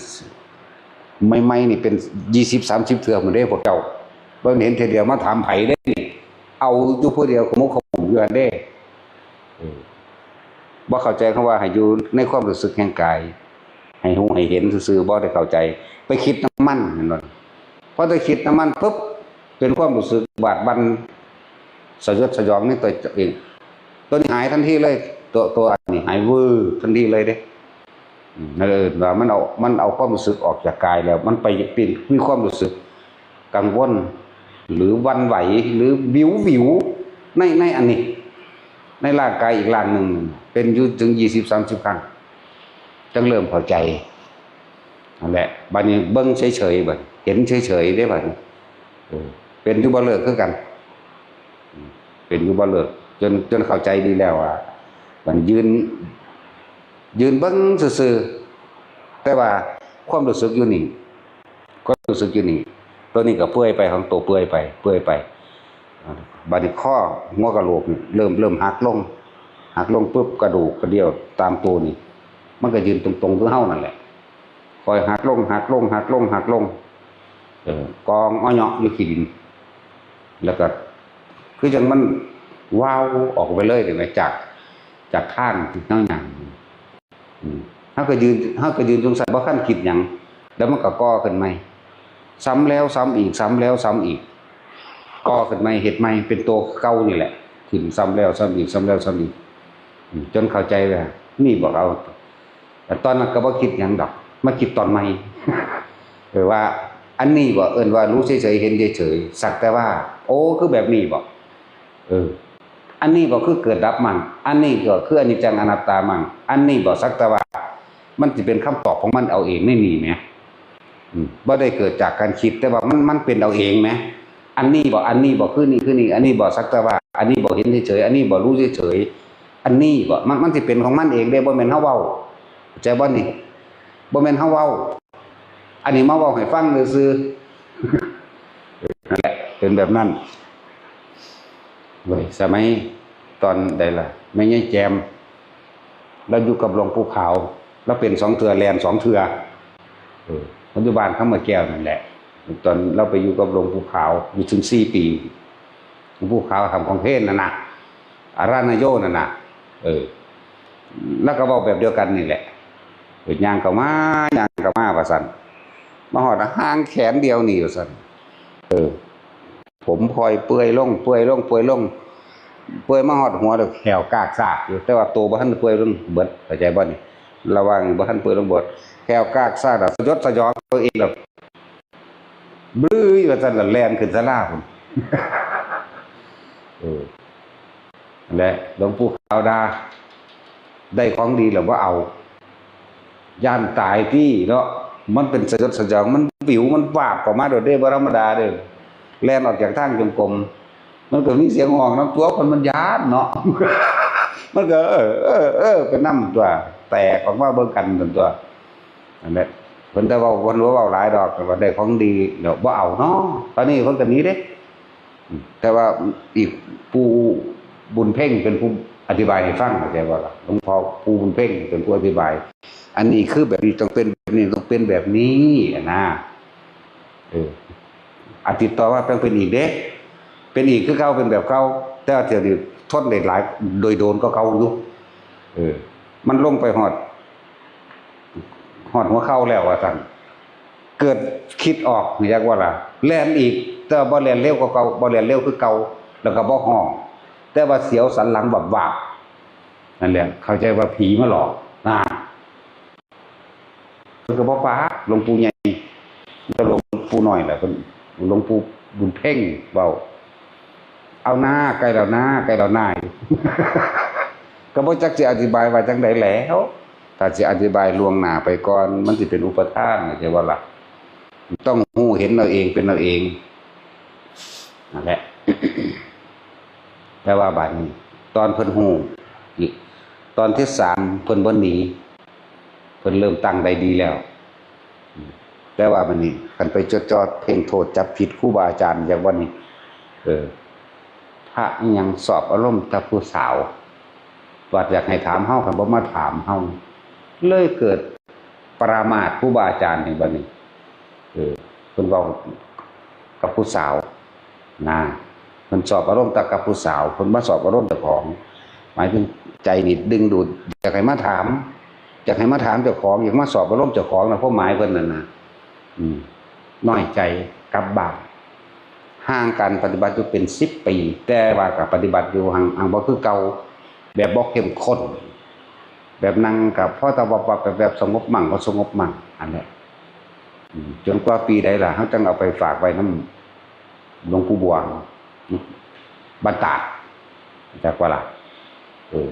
ใหม่ๆนี่เป็นยี่สิบสามสิบเทื่อพุ้นเด้พวกเจ้า บ่เห็นเทื่อเดียวมาถามไผเด้นี่ เอาอยู่ผู้เดียวขมุกขมุกอยู่หั่นเด้ เออ บ่เข้าใจคำว่าให้อยู่ในความรู้สึกแห่งกาย ให้ฮู้ให้เห็นซื่อๆ บ่ได้เข้าใจ ไปคิดนำมัน เห็นบ่ พอได้คิดนำมันปุ๊บ เป็นความรู้สึกบาดบั่น สยดสยองในตัวเอง ตัวนี้หายทันทีเลย ตัว ตัวอันนี้หายวืบทันทีเลยเด้ อืม นั่นเอิ้นว่ามันเอา มันเอาความรู้สึกออกจากกายแล้ว มันไปเป็น มีความรู้สึกกังวล หรือหวั่นไหว หรือวิววิว ใน ในอันนี้ ในร่างกายอีกร่างหนึ่ง เป็นอยู่ถึงยี่สิบสามสิบครั้ง จั่งเริ่มเข้าใจ นั่นแหละ บัดนี้เบิ่งเฉยๆ บัด เห็นเฉยๆ เด้บัดนี้ เออ เป็นอยู่บ่เลิกคือกัน อืม เป็นอยู่บ่เลิก จน จนเข้าใจดีแล้วว่า บัดยืน ยืนเบิ่งซื่อๆ แต่ว่าความรู้สึกอยู่นี่ ความรู้สึกอยู่นี่ ตัวนี้ก็เปื่อยไป ของตัวเปื่อยไป เปื่อยไป อ่า บัดนี้ข้อ หัวกะโหลกนี่เริ่ม เริ่มหักลง หักลงปุ๊บ กระดูกกระเดี่ยวตามตัวนี่ มันก็ยืนตรงๆ คือเฮานั่นแหละ ค่อยหักลง หักลง หักลง หักลง เออ กองอ้อเยาะอยู่ขี้ดิน แล้วก็ คือจั่งมันวาวออกไปเลย เห็นไหม จาก จากทางที่เฮาย่าง อืม เฮาก็ยืน เฮาก็ยืนจั่งซั้น บ่ทันคิดหยัง แล้วมันก็ก่อขึ้นใหม่ ซ้ำแล้วซ้ำอีก ซ้ำแล้วซ้ำอีก ก่อขึ้นใหม่ เฮ็ดใหม่ เป็นตัวเก่านี่แหละ ขึ้นซ้ำแล้วซ้ำอีก ซ้ำแล้วซ้ำอีก อืม จนเข้าใจว่า นี่บ่ เอา แต่ตอนนั้นก็บ่คิดหยังดอก มาคิดตอนใหม่ เออ ว่าอันนี้บ่ เอิ้นว่ารู้เฉยๆ เห็นเฉยๆ สักแต่ว่า โอ้ คือแบบนี้บ่ เออ อันนี้บ่ คือเกิดดับมั่ง อันนี้ก็คืออนิจจังอนัตตามั่ง อันนี้บ่ สักแต่ว่า มันสิเป็นคำตอบของมันเอาเองในนี่แหม อืม บ่ได้เกิดจากการคิด แต่ว่ามัน มันเป็นเอาเองแหม อันนี้บ่ อันนี้บ่ คือนี่ คือนี่ อันนี้บ่ สักแต่ว่า อันนี้บ่ เห็นเฉยๆ อันนี้บ่ รู้เฉยๆ อันนี้บ่ มัน มันสิเป็นของมันเองเด้ บ่แม่นเฮาเว้า เข้าใจบ่นี่ บ่แม่นเฮาเว้า อันนี้มาเว้าให้ฟังซื่อๆ นั่นแหละ เป็นแบบนั้น เว้ย สมัยตอนใดล่ะ แม่ยายแจม ลาวอยู่กับหลวงปู่ขาว ลาวเป็นสองเทื่อ แล่นสองเทื่อ เออ ปัจจุบันคำมาแก้วนั่นแหละ ตอนลาวไปอยู่กับหลวงปู่ขาว อยู่ถึงสี่ปี หลวงปู่ขาวทำของเพลนนั่นน่ะ อาราณโยนั่นน่ะ เออ ลาวก็เว้าแบบเดียวกันนี่แหละ เออ ย่างเข้ามา ย่างเข้ามา ว่าซั่น มาฮอดห่างแขนเดียวนี่ ว่าซั่น เออ ผมพลอยเปื่อยลง เปื่อยลง เปื่อยลง เปื่อยมาฮอดหัวแล้ว แข้วกากซากอยู่ แต่ว่าตัวบ่ทันเปื่อยลงเบิด เข้าใจบ่นี่ ระหว่างบ่ทันเปื่อยลงเบิด แข้วกากซากน่ะ สยดสยองตัวเองแบบ บลื้อว่าซั่นล่ะ แล่นขึ้นศาลาพุ้น เออ นั่นแหละ หลวงปู่ขาวด่า ได้ของดีแล้วบ่เอา ย่านตายติเนาะ มันเป็นสยดสยอง มันวิว มันวาบเข้ามาโดดเด้ บ่ธรรมดาเด้ แล่นออกจากทางจงกรม มันก็มีเสียงฮ้องนำตั๊ว คนมันย้านเนาะ มันก็ เออ เออ เออ ไปนำตั๊ว แตกออกมาเบิ่งกันตั๊ว นั่นแหละ เพิ่นแต่เว้า เพิ่นบ่เว้าหลายดอก แต่ว่าได้ของดีแล้วบ่เอาเนาะ ตอนนี้เพิ่นก็หนีเด้ อืม แต่ว่าอีกปู่บุญเพ็งเป็นผู้อธิบายให้ฟัง เข้าใจบ่ล่ะ หลวงพ่อปู่บุญเพ็งเป็นผู้อธิบาย อันนี้คือแบบนี้ ต้องเป็นแบบนี้ ต้องเป็นแบบนี้อะนะ เออ อาทิตย์ต่อมาต้องเป็นอีกเด้ เป็นอีกคือเก่า เป็นแบบเก่า แต่ว่าเที่ยวนี้ทนได้หลาย โดยโดนก็เก่าอยู่ เออ มันลงไปฮอด ฮอดหัวเข่าแล้วว่าซั่น เกิดคิดออก อยากว่าล่ะ แล่นอีก แต่ว่าบ่แล่นเร็วกว่าเก่า บ่แล่นเร็วคือเก่า แล้วก็บ่ฮ้อง แต่ว่าเสียวสันหลังวาบๆ นั่นแหละ เข้าใจว่าผีมาหลอก นะ เพิ่นก็บ่ปาก หลวงปู่ใหญ่ แต่หลวงปู่น้อยแหละ เพิ่น หลวงปู่บุญเพ็งเว้า "เอาหน้า ใกล้แล้วหน้า ใกล้แล้วหน้า" อยู่ ก็บ่จักสิอธิบายว่าจั่งใดแล้ว ถ้าสิอธิบายล่วงหน้าไปก่อน มันสิเป็นอุปทาน เข้าใจบ่ล่ะ ต้องฮู้เห็นเอาเอง เป็นเอาเอง นั่นแหละ แต่ว่าบัดนี้ ตอนเพิ่นฮู้ ตอนที่สามเพิ่นบ่หนี เพิ่นเริ่มตั้งได้ดีแล้ว แต่ว่าบัดนี้ คันไปจดจ่อเพ่งโทษจับผิดครูบาอาจารย์อย่างว่านี้ เออ พระอิหยังสอบอารมณ์แต่ผู้สาว ว่าอยากให้ถามเฮา คันบ่มาถามเฮา เลยเกิดปรามาสครูบาอาจารย์นี่บัดนี้ เออ เพิ่นเว้ากับผู้สาว นะ เพิ่นสอบอารมณ์แต่กับผู้สาว เพิ่นมาสอบอารมณ์เจ้าของ หมายถึงใจนี่ดึงดูด อยากให้มาถาม อยากให้มาถามเจ้าของ อยากมาสอบอารมณ์เจ้าของนะ ความหมายเพิ่นนั่นนะ อืม น้อยใจกลับบ้าน ห่างการปฏิบัติอยู่เป็นสิบปี แต่ว่าก็ปฏิบัติอยู่ หัง หังบ่คือเก่า แบบบ่เข้มข้น แบบนั่งก็พอแต่ว่าแบบ แบบสงบมั่ง บ่สงบมั่ง อันเนี้ย อืม จนกว่าปีใดล่ะ เฮาจั่งเอาไปฝากไว้นำหลวงปู่บวง บ้านตาด จักว่าล่ะ เออ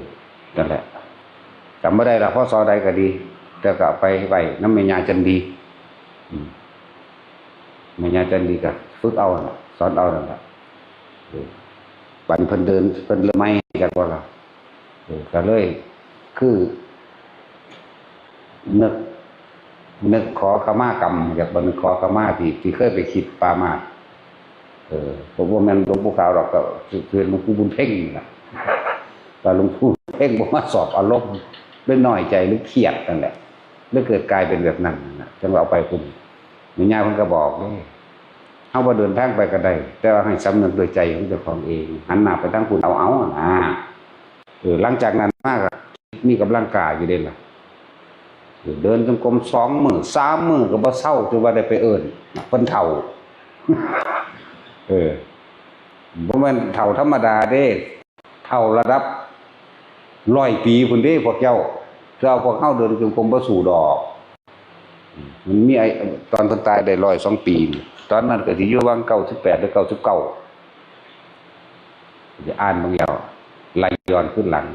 นั่นแหละ จำบ่ได้ล่ะ พ.ศ. ใดก็ดี แต่ก็เอาไปไว้นำแม่ย่าจันดี อืม แม่ย่าจันดีก็ฝึกเอานั่นล่ะ สอนเอานั่นล่ะ เออ บัดเพิ่นเดิน เพิ่นเริ่มใหม่ จักว่าล่ะ เออ ก็เลย คือ นึก นึกขอขมากรรม อยากบัดนึกขอขมาที่ ที่เคยไปคิดปรามาส เออ ผมว่าแม่นหลวงปู่ขาวดอก ก็คือหลวงปู่บุญเพ็งนี่ล่ะ ว่าหลวงปู่เพ็งบ่มาสอบอารมณ์ เลยน้อยใจ หรือเครียดนั่นแหละ เลยเกิดกลายเป็นแบบนั้นน่ะ จั่งว่าเอาไปพุ่น แม่ย่าเพิ่นก็บอกเด้ เฮาบ่เดินทางไปก็ได้ แต่ว่าให้สำนึกโดยใจของเจ้าของเอง หันหน้าไปทางพุ่น เอา เอานะ เออ หลังจากนั้นมาก็มีกำลังกายอยู่เด้ล่ะ เออ เดินจงกรมสองมื้อ สามมื้อก็บ่เซา จนว่าได้ไปเอิ้นเพิ่นเฒ่า เออ บ่แม่นเฒ่าธรรมดาเด้ เฒ่าระดับร้อยปีพุ้นเด้พวกเจ้า แต่ว่าพวกเฮาเดินจงกรมบ่สู้ดอก มันมีไอ้ ตอนเพิ่นตายได้ร้อยสองปีนี่ ตอนนั้นก็สิอยู่หว่างเก้าสิบแปดหรือเก้าสิบเก้า สิอ่านเบิ่งแล้ว ไล่ย้อนคืนหลัง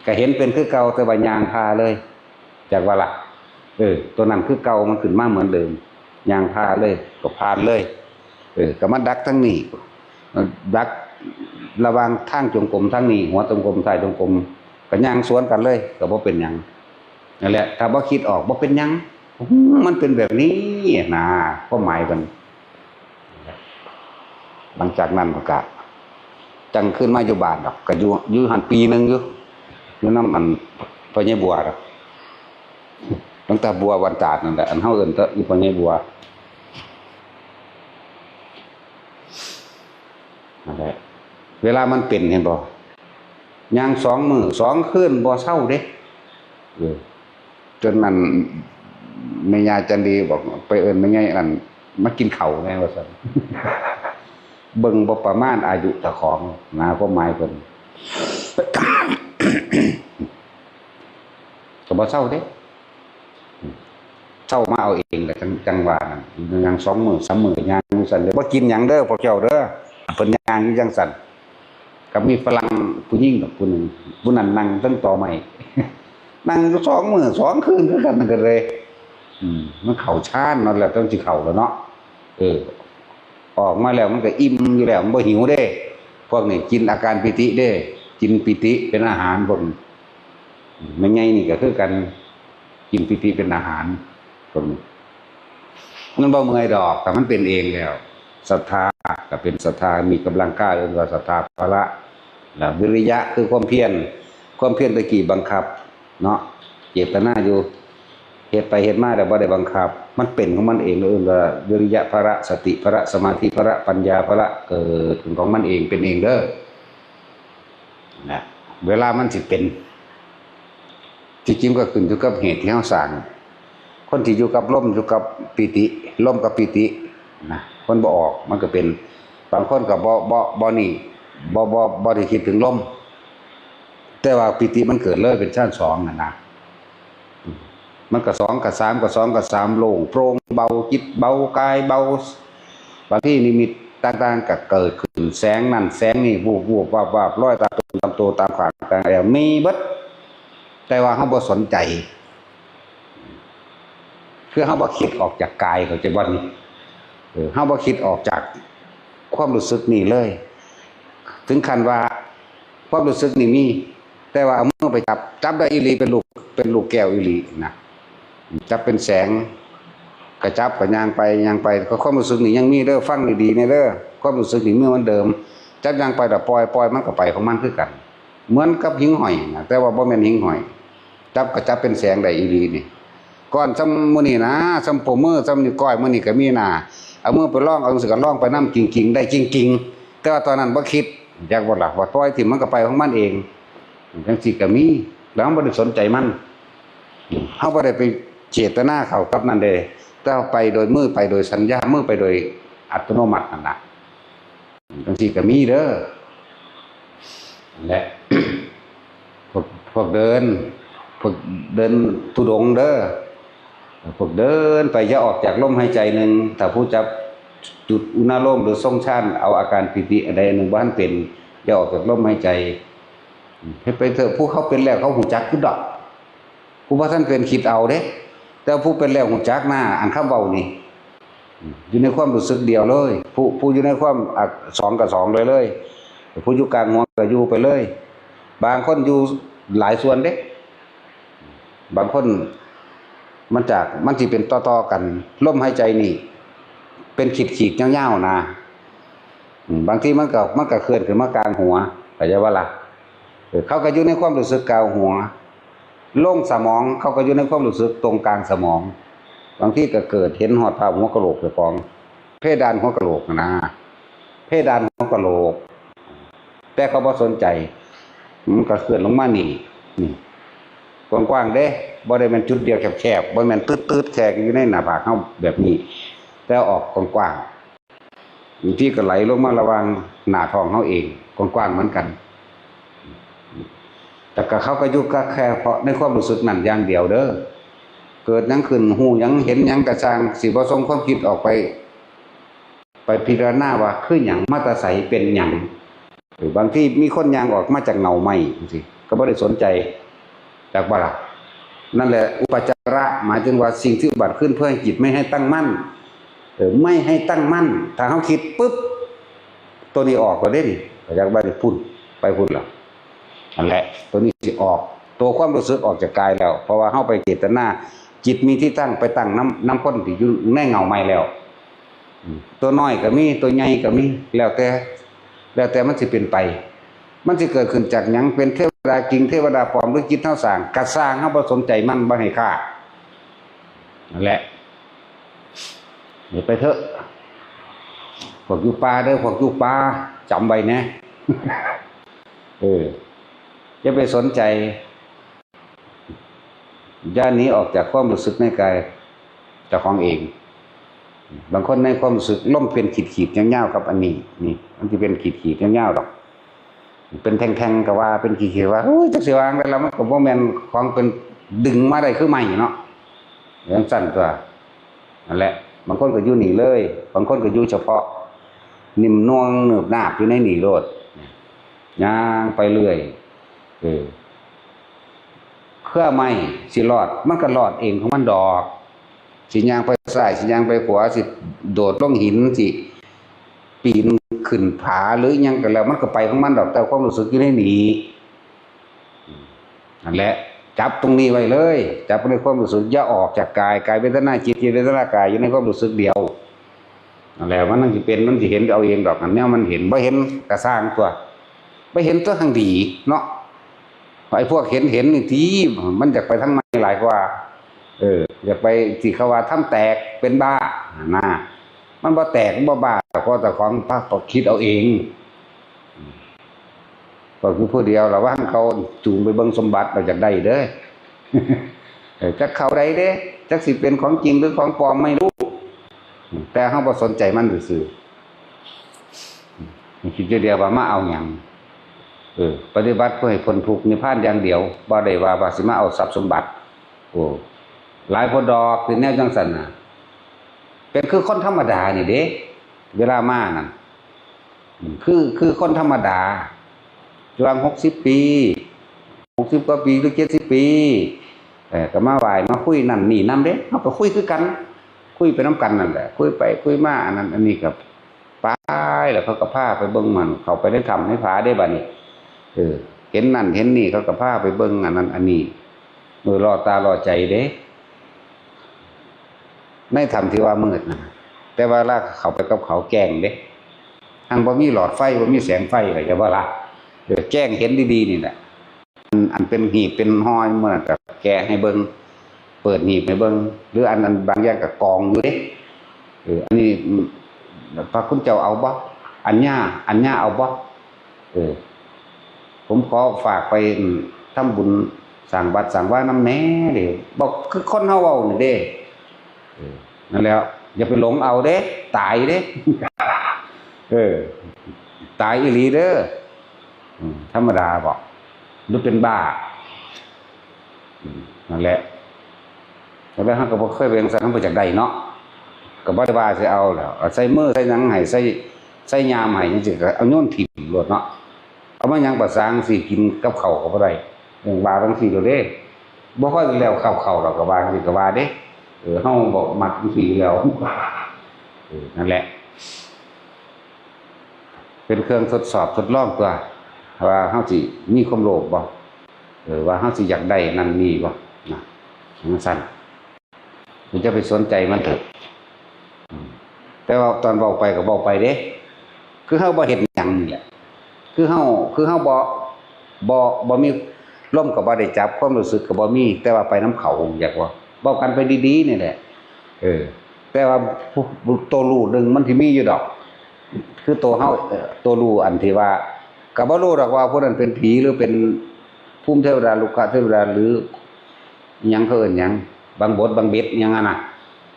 ก็เห็นเป็นคือเก่า แต่ว่าย่างผ่าเลย จักว่าล่ะ เออ ตัวนั้นคือเก่า มันขึ้นมาเหมือนเดิม ย่างผ่าเลย ก็ผ่านเลย เออ ก็มาดักทางนี้ ดักระหว่างทางจงกรมทางนี้ หัวจงกรม ท้ายจงกรม ก็ย่างสวนกันเลย ก็บ่เป็นหยัง นั่นแหละ ถ้าบ่คิดออก บ่เป็นหยัง อืม มันเป็นแบบนี้นะ ความหมายมัน หลังจากนั้นมันก็ จั่งขึ้นมาอยู่บ้านดอก ก็อยู่ อยู่หั่นปีหนึ่งอยู่ อยู่นำอันพ่อใหญ่บัวดอก ตั้งแต่บัววันตาดนั่นแหละ อันเฮาเอิ้นแต่อีพ่อใหญ่บัว นั่นแหละ เวลามันเป็น เห็นบ่ ย่างสองมื้อสองคืนบ่เซาเด้ เออ จนนั่น แม่ย่าจันดีบอก ไปเอิ้นแม่ใหญ่นั่นมากินข้าวแหน่ว่าซั่น เบิ่งบ่ประมาณอายุเจ้าของนะ ความหมายเพิ่น ก็บ่เซาเด้ เซามาเอาเองแหละ จั่ง จั่งว่านั่น ย่างสองมื้อสามมื้อ ย่างอยู่ซั่นเด้อ บ่กินหยังเด้อพวกเจ้าเด้อ เพิ่นย่างอยู่จั่งซั่น ก็มีฝรั่งผู้หญิงดอกผู้หนึ่ง ผู้นั้นนั่งเทิงตอไม้ นั่งอยู่สองมื้อสองคืนคือกันนั่นก็เลย อืม มันเข้าฌานเนาะ แล้วต้องสิเข้าแล้วเนาะ เออ ออกมาแล้วมันก็อิ่มอยู่แล้ว มันบ่หิวเด้ พวกนี้กินอาการปีติเด้ กินปีติเป็นอาหารพวกนี้ แม่ใหญ่นี่ก็คือกัน กินปีติเป็นอาหารพวกนี้ มันบ่เมื่อยดอก แต่มันเป็นเองแล้ว ศรัทธาก็เป็นศรัทธา มีกำลังกล้า เอิ้นว่าศรัทธาพละ แล้ววิริยะคือความเพียร ความเพียรตะกี้บังคับ เนาะ เจตนาอยู่ เฮ็ดไปเฮ็ดมาแล้วบ่ได้บังคับ มันเป็นของมันเอง เอิ้นว่าวิริยะพละ สติพละ สมาธิพละ ปัญญาพละ เกิดขึ้นของมันเอง เป็นเองเด้อ นะ เวลามันสิเป็น ที่จริงก็ขึ้นอยู่กับเหตุที่เฮาสร้าง คนที่อยู่กับลม อยู่กับปีติ ลมกับปีติ นะ มันบ่ออก มันก็เป็น บางคนก็บ่ บ่ บ่นี่ บ่ บ่ บ่ได้คิดถึงลม แต่ว่าปีติมันเกิดเลย เป็นฌานสองนั่นนะ มันก็สองกับสาม กับสองกับสาม โล่งโปร่งเบา จิตเบา กายเบา บางทีนิมิตต่างๆก็เกิดขึ้น แสงนั่นแสงนี่ วูบๆ วาบๆ ลอยตามตัว ตามตัว ตามข้าง ตามแอว มีเบิด แต่ว่าเฮาบ่สนใจ คือเฮาบ่คิดออกจากกาย เข้าใจบ่นี่ เออ เฮาบ่คิดออกจากความรู้สึกนี่เลย ถึงขั้นว่าความรู้สึกนี่มี แต่ว่าเอามือไปจับ จับได้อีหลี เป็นลูก เป็นลูกแก้วอีหลีนะ จับเป็นแสง ก็จับ ก็ย่างไป ย่างไป ก็ความรู้สึกนี่ยังมีเด้อ ฟังดีๆ แน่เด้อ ความรู้สึกนี่มีเหมือนเดิม จับย่างไปแล้วปล่อย ปล่อย มันก็ไปของมันคือกัน เหมือนกับหิ่งห้อยนะ แต่ว่าบ่แม่นหิ่งห้อย จับก็จับเป็นแสงได้อีหลีนี่ ก้อนส่ำมื้อนี้นะ ส่ำปมมือ ส่ำนิ้วก้อยมื้อนี้ก็มีนะ เอามือไปลอง เอาจั่งซี้ก็ลองไปนำจริงๆ ได้จริงๆ แต่ว่าตอนนั้นบ่คิด จักบ่ล่ะ ว่าปล่อยถิ่มมันก็ไปของมันเอง จั่งซี้ก็มี แล้วเฮาบ่ได้สนใจมัน เฮาบ่ได้ไปเจตนาเข้ากับนั่นเด้ แต่ว่าไปโดยมือ ไปโดยสัญญา มือไปโดยอัตโนมัตินั่นน่ะ จั่งซี้ก็มีเด้อ และ พวก พวกเดิน พวกเดินธุดงค์เด้อ พวกเดินไปอย่าออกจากลมหายใจหนึ่ง ถ้าผู้จับจุดอุณาโลมหรือทรงฌาน เอาอาการปีติอันใดอันหนึ่งบ่ทันเป็น อย่าออกจากลมหายใจ เฮ็ดไปเถอะ ผู้เขาเป็นแล้วเขาฮู้จักอยู่ดอก ผู้บ่ทันเป็นคิดเอาเด้ แต่ผู้เป็นแล้วฮู้จักนะ อันคำเว้านี่ อยู่ในความรู้สึกเดียวเลย ผู้ ผู้อยู่ในความ อ่ะ สองกับสองเลยเลย ผู้อยู่กลางหัวก็อยู่ไปเลย บางคนอยู่หลายส่วนเด้ บางคนมันจาก มันสิเป็นต่อๆกัน ลมหายใจนี่ เป็นขีดๆ ยาวๆ นะ อืม บางทีมันก็ มันก็เคลื่อนขึ้นมากลางหัว เข้าใจบ่ล่ะ เออ เขาก็อยู่ในความรู้สึกกลางหัว ลงสมอง เขาก็อยู่ในความรู้สึกตรงกลางสมอง บางทีก็เกิดเห็นฮอดภาพหัวกะโหลกเจ้าของ เพดานหัวกะโหลกนะ เพดานหัวกะโหลก แต่เขาบ่สนใจ มันก็เคลื่อนลงมานี่ นี่ กว้างๆ เด้ บ่ได้แม่นจุดเดียวแคบๆ บ่แม่นตืดๆ แค่อยู่ในหน้าผากเฮาแบบนี้ แต่ออกกว้างๆ บางทีก็ไหลลงมาระหว่างหน้าท้องเฮาเอง กว้างๆ เหมือนกัน แต่ก็เขาก็อยู่ก็แค่เพราะในความรู้สึกนั้นอย่างเดียวเด้อ เกิดหยังขึ้น ฮู้หยัง เห็นหยังก็ช่าง สิบ่ส่งความคิดออกไป ไปพิจารณาว่าคือหยัง มาแต่ไส เป็นหยัง เออ บางทีมีคนย่างออกมาจากเงาไม้จั่งซี้ ก็บ่ได้สนใจ จักบ่ล่ะ นั่นแหละ อุปจาระ หมายถึงว่าสิ่งที่อุบัติขึ้นเพื่อให้จิตไม่ให้ตั้งมั่น เออ ไม่ให้ตั้งมั่น ถ้าเฮาคิดปุ๊บ ตัวนี้ออกก็เด้นี่ จักบ่ได้ พุ่น ไปพุ่นล่ะ นั่นแหละ ตัวนี้สิออก ตัวความรู้สึกออกจากกายแล้ว เพราะว่าเฮาไปเจตนา จิตมีที่ตั้ง ไปตั้งนำ นำคนที่อยู่ในเงาไม้แล้ว อืม ตัวน้อยก็มี ตัวใหญ่ก็มี แล้วแต่ แล้วแต่มันสิเป็นไป มันสิเกิดขึ้นจากหยัง เป็นเทวดาจริง เทวดาปลอม หรือจิตเฮาสร้าง กะซ่าง เฮาบ่สนใจมัน บ่ให้ค่า นั่นแหละ เดี๋ยวไปเถอะ พวกอยู่ป่าเด้อ พวกอยู่ป่า จำไว้แหน่ เออ อย่าไปสนใจ อย่าหนีออกจากความรู้สึกในกายเจ้าของเอง บางคนในความรู้สึกลมเป็นขีดๆ ยาวๆ กับอันนี้ นี่ มันสิเป็นขีดๆ ยาวๆ ดอก เป็นแท่งๆ ก็ว่า เป็นขีดๆ ว่า โอ้ย จักสิว่าจั่งใด๋ล่ะ มันก็บ่แม่นของเป็นดึงมาได้คือไม้เนาะ จั่งซั้นตั๊ว นั่นแหละ บางคนก็อยู่นี่เลย บางคนก็อยู่เฉพาะ นิ่มนวลเนิบนาบอยู่ในนี่โลด ย่างไปเรื่อย เออ เครือไม้สิรอด มันก็รอดเองของมันดอก สิย่างไปซ้าย สิย่างไปขวา สิโดดลงหิน สิปีนขึ้นผา หรือหยังก็แล้ว มันก็ไปของมันดอก แต่ความรู้สึกอยู่ในนี่ นั่นแหละ จับตรงนี้ไว้เลย จับในความรู้สึก อย่าออกจากกาย กายเวทนาจิต จิตเวทนากาย อยู่ในความรู้สึกเดียว นั่นแหละ มันจั่งสิเป็น มันสิเห็นเอาเองดอก อันเนี้ยมันเห็น บ่เห็นกะซ่างตั๊ว บ่เห็นตั๊ว หั่งดีเนาะ ไอ้พวกเห็นเห็นนี่ติ มันอยากไปทางไม้หลายกว่า เออ อย่าไปสิเขาว่าทำแตกเป็นบ้านะ มันบ่แตกมันบ่บ้า เพราะเจ้าของพาคิดเอาเอง ก็คือผู้เดียว ระวังเขาจูงไปเบิ่งสมบัติ เราอยากได้เด้อ เออ จักเขาใดเด้ จักสิเป็นของจริงหรือของปลอมไม่รู้ แต่เฮาบ่สนใจมันซื่อๆ คิดเดียวว่ามาเอาหยัง เออ ปฏิบัติเพื่อให้พ้นทุกข์นิพพานอย่างเดียว บ่ได้ว่าว่าสิมาเอาทรัพย์สมบัติ โอ้ หลายคนดอกที่แนวจังซั่นน่ะ เป็นคือคนธรรมดานี่เด้ เวลามานั่น อืม คือ คือคนธรรมดา ช่วงหกสิบปี หกสิบกว่าปีหรือเจ็ดสิบปี เออ ก็มาไหว้มาคุยนั่นนี่นำเด้ เฮาก็คุยคือกัน คุยไปนำกันนั่นแหละ คุยไปคุยมา อันนั้นอันนี้ก็ไป แล้วเขาก็พาไปเบิ่งมัน เข้าไปในถ้ำในผาเด้บัดนี้ เออ เห็นนั่นเห็นนี่ เขาก็พาไปเบิ่งอันนั้นอันนี้ เออ ล่อตาล่อใจเด้ ในถ้ำที่ว่ามืดนะ แต่ว่าลาเข้าไปกับเขาแจ้งเด้ หั้นบ่มีหลอดไฟ บ่มีแสงไฟ เข้าใจบ่ล่ะ เออ แจ้งเห็นดีๆ นี่แหละ อัน อันเป็นหีบเป็นห่อหยังมื้อนั้นก็แกะให้เบิ่ง เปิดหีบให้เบิ่ง หรืออัน อันบางอย่างก็กองอยู่เด้ เออ อันนี้ อืม พระคุณเจ้าเอาบ่ อันเนี้ย อันเนี้ยเอาบ่ เออ ผมขอฝากไป อืม ทำบุญสร้างวัดสร้างวานำแหน่เด้ บอกคือคนเฮาเว้านี่เด้ เออ นั่นแหละ อย่าไปหลงเอาเด้ ตายเด้ เออ ตายอีหลีเด้อ อืม ธรรมดาบ่ หรือเป็นบ้า อืม นั่นแหละ แล้วเฮาก็บ่เคยไปจั่งซั่น เฮาบ่อยากได้เนาะ ก็บ่ได้ว่าสิเอาแล้ว เอาใส่มือใส่หยังให้ ใส่ ใส่ยามให้จั่งซี้ ก็เอาโยนถิ่มโลดเนาะ เอามาหยังประสาจั่งซี้ กินกับข้าวก็บ่ได้ เรื่องว่าจั่งซี้โลดเด้ บ่ค่อยแล้วข้าวๆ ดอก ก็ว่าจั่งซี้ก็ว่าเด้ เออ เฮาบ่มักจั่งซี้แล้ว เออ นั่นแหละ เป็นเครื่องทดสอบทดลองตัว ว่าเฮาสิมีความโลภบ่ เออ ว่าเฮาสิอยากได้นั่นนี่บ่ นะ จั่งซั่น อย่าไปสนใจมันเถอะ อืม แต่ว่าตอนเว้าไปก็เว้าไปเด้ คือเฮาบ่เฮ็ดหยังนี่แหละ คือเฮา คือเฮาบ่ บ่ บ่มี ลมก็บ่ได้จับ ความรู้สึกก็บ่มี แต่ว่าไปนำเขา อยากว่า เว้ากันไปดีๆ นี่แหละ เออ แต่ว่าผู้ ตัวรู้หนึ่งมันสิมีอยู่ดอก คือตัวเฮา เอ่อ ตัวรู้อันที่ว่า ก็บ่รู้ดอกว่าผู้นั้นเป็นผีหรือเป็นภูมิเทวดา รุกขเทวดา หรือ อิหยังเขาเอิ้นหยัง บางบทบางเบ็ดอิหยังอะนะ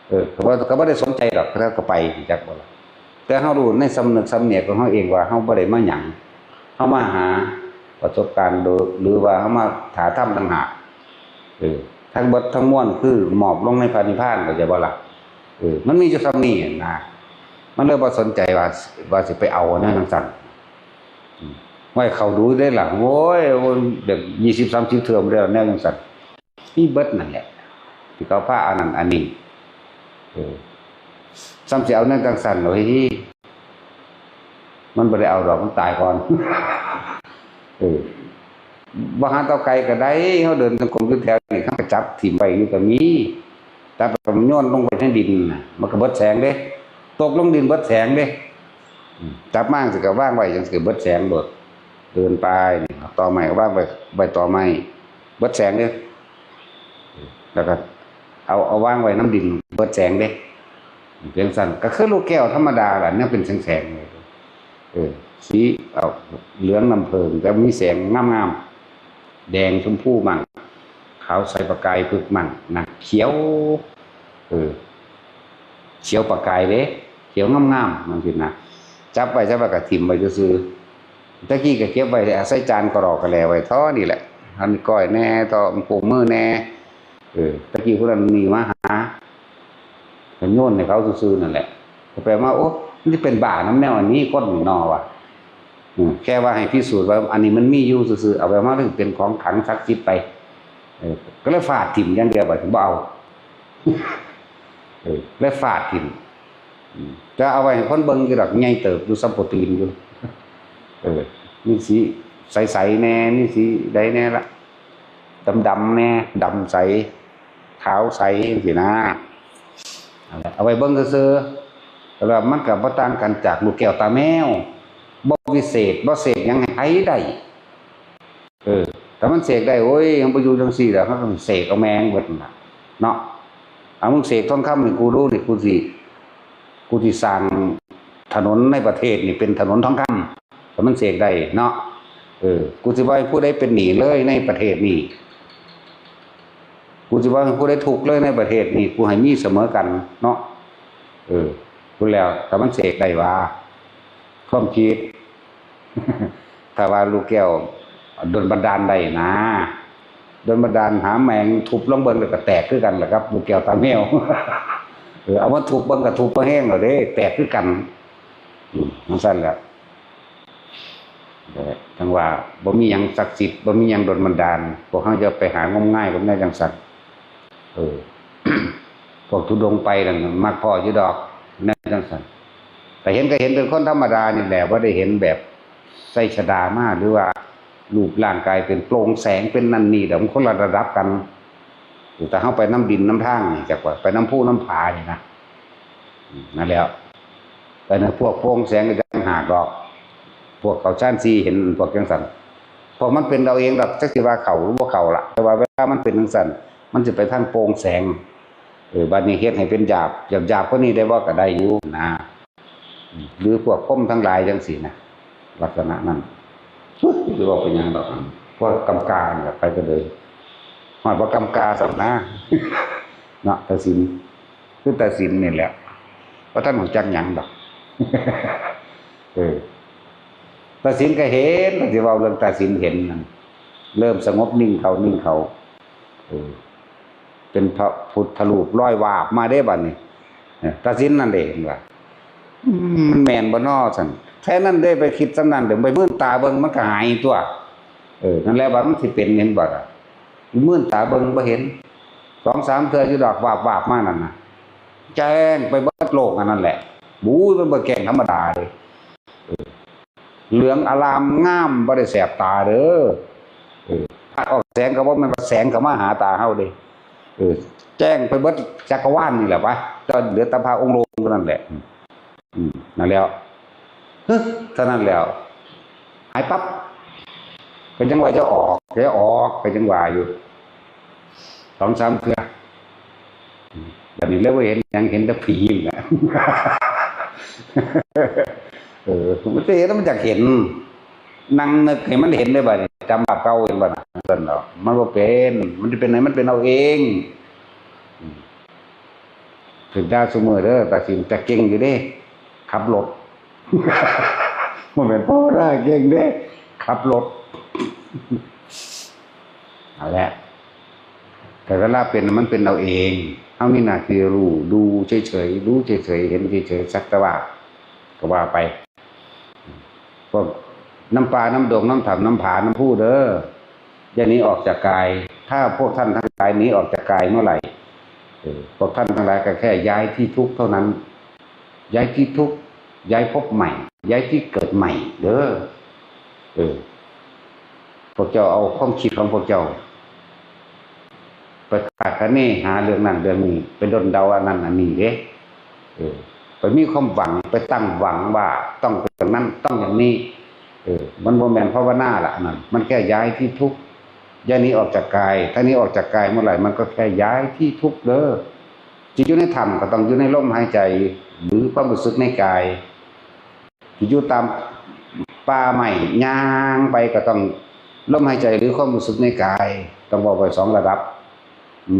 เออ ก็บ่ ก็บ่ได้สนใจดอก เขาก็ไป จักบ่ล่ะ แต่เฮารู้ในสำนึกสำเนียกของเฮาเองว่าเฮาบ่ได้มาหยัง เฮามาหาประสบการณ์โดย หรือว่าเฮามาหาธรรมต่างหาก เออ ทั้งเบิดทั้งมวลคือมอบลงในพระนิพพาน เข้าใจบ่ล่ะ เออ มันมีอยู่ส่ำนี้นะ มันเลยบ่สนใจว่า ว่าสิไปเอาอันนั้นจั่งซั่น อืม ไว้เข้าดูได้ล่ะ โอ้ย แบบยี่สิบสามสิบเทื่อแล้ว แนวจั่งซั่น มีเบิดนั่นแหละ ที่เขาพาอันนั้นอันนี้ เออ ซ้ำสิเอาแนวจั่งซั่น โอ้ย มันบ่ได้เอาดอก มันตายก่อน เออ บ่หาเต้าไก่ก็ได้ เฮาเดินจงกรมอยู่แถวนี้ เขาก็จับถิ่มไว้อยู่ก็มี จับแล้วก็โยนลงไปในดินน่ะ มันก็เบิดแสงเด้ ตกลงดินเบิดแสงเด้ อืม จับมาจั่งซี้ก็วางไว้จั่งซี้ก็เบิดแสงโลด เดินไปนี่ ตอไม้ก็วางไว้ ใบตอไม้ เบิดแสงเด้ แล้วก็เอา เอาวางไว้นำดิน เบิดแสงเด้ เป็นจั่งซั่น ก็คือลูกแก้วธรรมดาล่ะ เนี่ยเป็นแสงๆ เลย เออ สี เอา เหลืองน้ำผึ้ง แต่มีแสงงามๆ แดงชมพูมั่ง ขาวใสประกายผึกมั่งนะ เขียว เออ เขียวประกายเด้ เขียวงามๆ จั่งซี้นะ จับไว้ จับไว้ก็ถิ่มไว้ซื่อๆ ตะกี้ก็เก็บไว้ อาศัยจานกะหล่อกะแหล่ไว้เท่านี้แหละ หั่นก้อยแหน่ เท่าโป่งมือแหน่ เออ ตะกี้ผู้นั้นนี่มาหา ก็โยนให้เขาซื่อๆ นั่นแหละ ก็แปลว่า โอ้ มันสิเป็นบ้านำแนวอันนี้ คนนี่เนาะ ว่า อืม แค่ว่าให้พิสูจน์ว่าอันนี้มันมีอยู่ซื่อๆ เอาไปมาเป็นของขลังศักดิ์สิทธิ์ไป เออ ก็เลยฟาดถิ่มอย่างเดียว บัดนี้บ่เอา เออ เลยฟาดถิ่ม อืม แต่เอาไว้ให้คนเบิ่งอยู่ดอก ใหญ่เติบอยู่ ส่ำโปตีนอยู่ เออ มีสีใสๆ แหน่ มีสีใดแหน่ละ ดำๆ แหน่ ดำใส ขาวใสจั่งซี้นะ นั่นแหละ เอาไว้เบิ่งซื่อๆ แต่ว่ามันก็บ่ต่างกันจากลูกแก้วตาแมว บ่วิเศษ บ่เสกหยังให้ไผได้ เออ ถ้ามันเสกได้ โอ้ย มันบ่อยู่จั่งซี้ดอก มันก็เสกเอาแม่งเบิดนั่นล่ะ เนาะ เอามึงเสกทองคำให้กูดูนี่ กูสิ กูสิสร้างถนนในประเทศนี่เป็นถนนทองคำ ถ้ามันเสกได้เนาะ เออ กูสิบ่ให้ผู้ใดเป็นหนี้เลยในประเทศนี้ กูสิบ่ให้ผู้ใดทุกข์เลยในประเทศนี้ กูให้มีเสมอกันเนาะ เออ พูดแล้ว ถ้ามันเสกได้ว่า ความคิด ถ้าว่าลูกแก้วดลบันดาลได้นะ ดลบันดาลหาแมงทุบลงเบิ่งแล้วก็แตกคือกันแหละครับ ลูกแก้วตาแมว เออ เอามาทุบเบิ่งก็ทุบบ่แฮงแล้วเด้ แตกคือกัน อืม จั่งซั้นแหละ แต่จั่งว่าบ่มีหยังศักดิ์สิทธิ์ บ่มีหยังดลบันดาล พวกเฮาจะไปหางมงายกับแนวจั่งซั้น เออ พวกธุดงค์ไปนั่นมักพ้ออยู่ดอก แนวจั่งซั้น แต่เห็นก็เห็นเป็นคนธรรมดานี่แหละ บ่ได้เห็นแบบใส่ชดามา หรือว่ารูปร่างกายเป็นโปร่งแสงเป็นนั่นนี่ดอก มันคนละระดับกัน แต่เฮาไปนำดินนำทางนี่ จักว่าไปนำภูนำผานี่นะ อืม นั่นแหละ แต่นะ พวกโปร่งแสงก็จั่งหากดอก พวกเข้าฌานสี่เห็นพวกจั่งซั้น พวกมันเป็นเอาเองดอก จักสิว่าเข้าหรือบ่เข้าล่ะ แต่ว่าเวลามันเป็นจั่งซั้น มันสิไปทางโปร่งแสง เออ บัดนี้เฮ็ดให้เป็นหยาบ หยาบๆกว่านี้ได้บ่ ก็ได้อยู่นะ หรือพวกพรหมทั้งหลายจั่งซี้นะ ลักษณะนั้น สิเว้าไปหยังดอก พวกกำกานี่ล่ะ ไปก็เลย ฮอดบ่กำกาซ้ำนะ เนาะ ตาสิน คือตาสินนี่แหละ บ่ทันรู้จักหยังดอก เออ ตาสินก็เห็น สิเว้าเรื่องตาสินเห็นนั่น เริ่มสงบนิ่งเข้า นิ่งเข้า เออ เป็นพระพุทธรูปลอยวาบมาเด้บัดนี้ เออ ตาสินนั่นเด้ เห็นว่า อืม มันแม่นบ่น้อ ซั่น แค่นั้นเด้ ไปคิดส่ำนั้นเด้ ไปมืนตาเบิ่งมันก็หายตั๊ว เออ นั่นแหละว่ามันสิเป็น เห็นบ่ล่ะ มืนตาเบิ่งบ่เห็น สองสามเทื่ออยู่ดอก วาบๆมานั่นน่ะ แจ้งไปเบิดโลกอันนั้นแหละ บู๊ย มันบ่แจ้งธรรมดาเด้ เออ เหลืองอารามงาม บ่ได้แสบตาเด้อ เออ ธาตุออกแสงก็บ่แม่นว่าแสงเข้ามาหาตาเฮาเด้ เออ แจ้งไปเบิดจักรวาลนี่แหละวะ แต่เหลือแต่พระองค์ลงเท่านั้นแหละ อืม นั่นแล้ว ฮึ เท่านั้นแล้ว หายปั๊บ ก็ยังว่าจะออก จะออก ก็ยังว่าอยู่ สองสามเทื่อ บัดนี้เลยบ่เห็นหยัง เห็นแต่ผีนั่นแหละ เออ มันจะเห็นแล้วมันอยากเห็น นั่งนึกให้มันเห็นได้บัดนี้ จำภาพเก่าเห็นบัดนั้น ซั่นดอก มันบ่เป็น มันจะเป็นไหน มันเป็นเอาเอง อืม ถืกด่าซุมื้อเด้อ ตาสิน แต่เก่งอยู่เด้ ขับรถ บ่แม่นภาวนาเก่งเด้ ขับรถ เอาแหละ แต่เวลาเป็นน่ะมันเป็นเอาเอง เฮามีหน้าที่รู้ ดูเฉยๆ รู้เฉยๆ เห็นเฉยๆ สักแต่ว่า ก็ว่าไป พวกน้ำป่า น้ำดง น้ำถ้ำ น้ำผา น้ำพุเด้อ อย่าหนีออกจากกาย ถ้าพวกท่านทั้งหลายหนีออกจากกายเมื่อไหร่ เออ พวกท่านทั้งหลายก็แค่ย้ายที่ทุกข์เท่านั้น ย้ายที่ทุกข์ ย้ายภพใหม่ ย้ายที่เกิดใหม่ เด้อ เออ พวกเจ้าเอาความคิดของพวกเจ้า ไปคาดคะเนหาเรื่องนั้นเรื่องนี้ ไปดลเดาอันนั้นอันนี้เด้ เออ ไปมีความหวัง ไปตั้งหวังว่าต้องเป็นอย่างนั้น ต้องอย่างนี้ เออ มันบ่แม่นภาวนาละอันนั้น มันแค่ย้ายที่ทุกข์ ย้ายหนีออกจากกาย ถ้าหนีออกจากกายเมื่อไหร่ มันก็แค่ย้ายที่ทุกข์เด้อ สิอยู่ในถ้ำก็ต้องอยู่ในลมหายใจ หรือความรู้สึกในกาย สิอยู่ตามป่าไม้ ย่างไปก็ต้องลมหายใจหรือความรู้สึกในกาย ต้องเว้าไปสองระดับ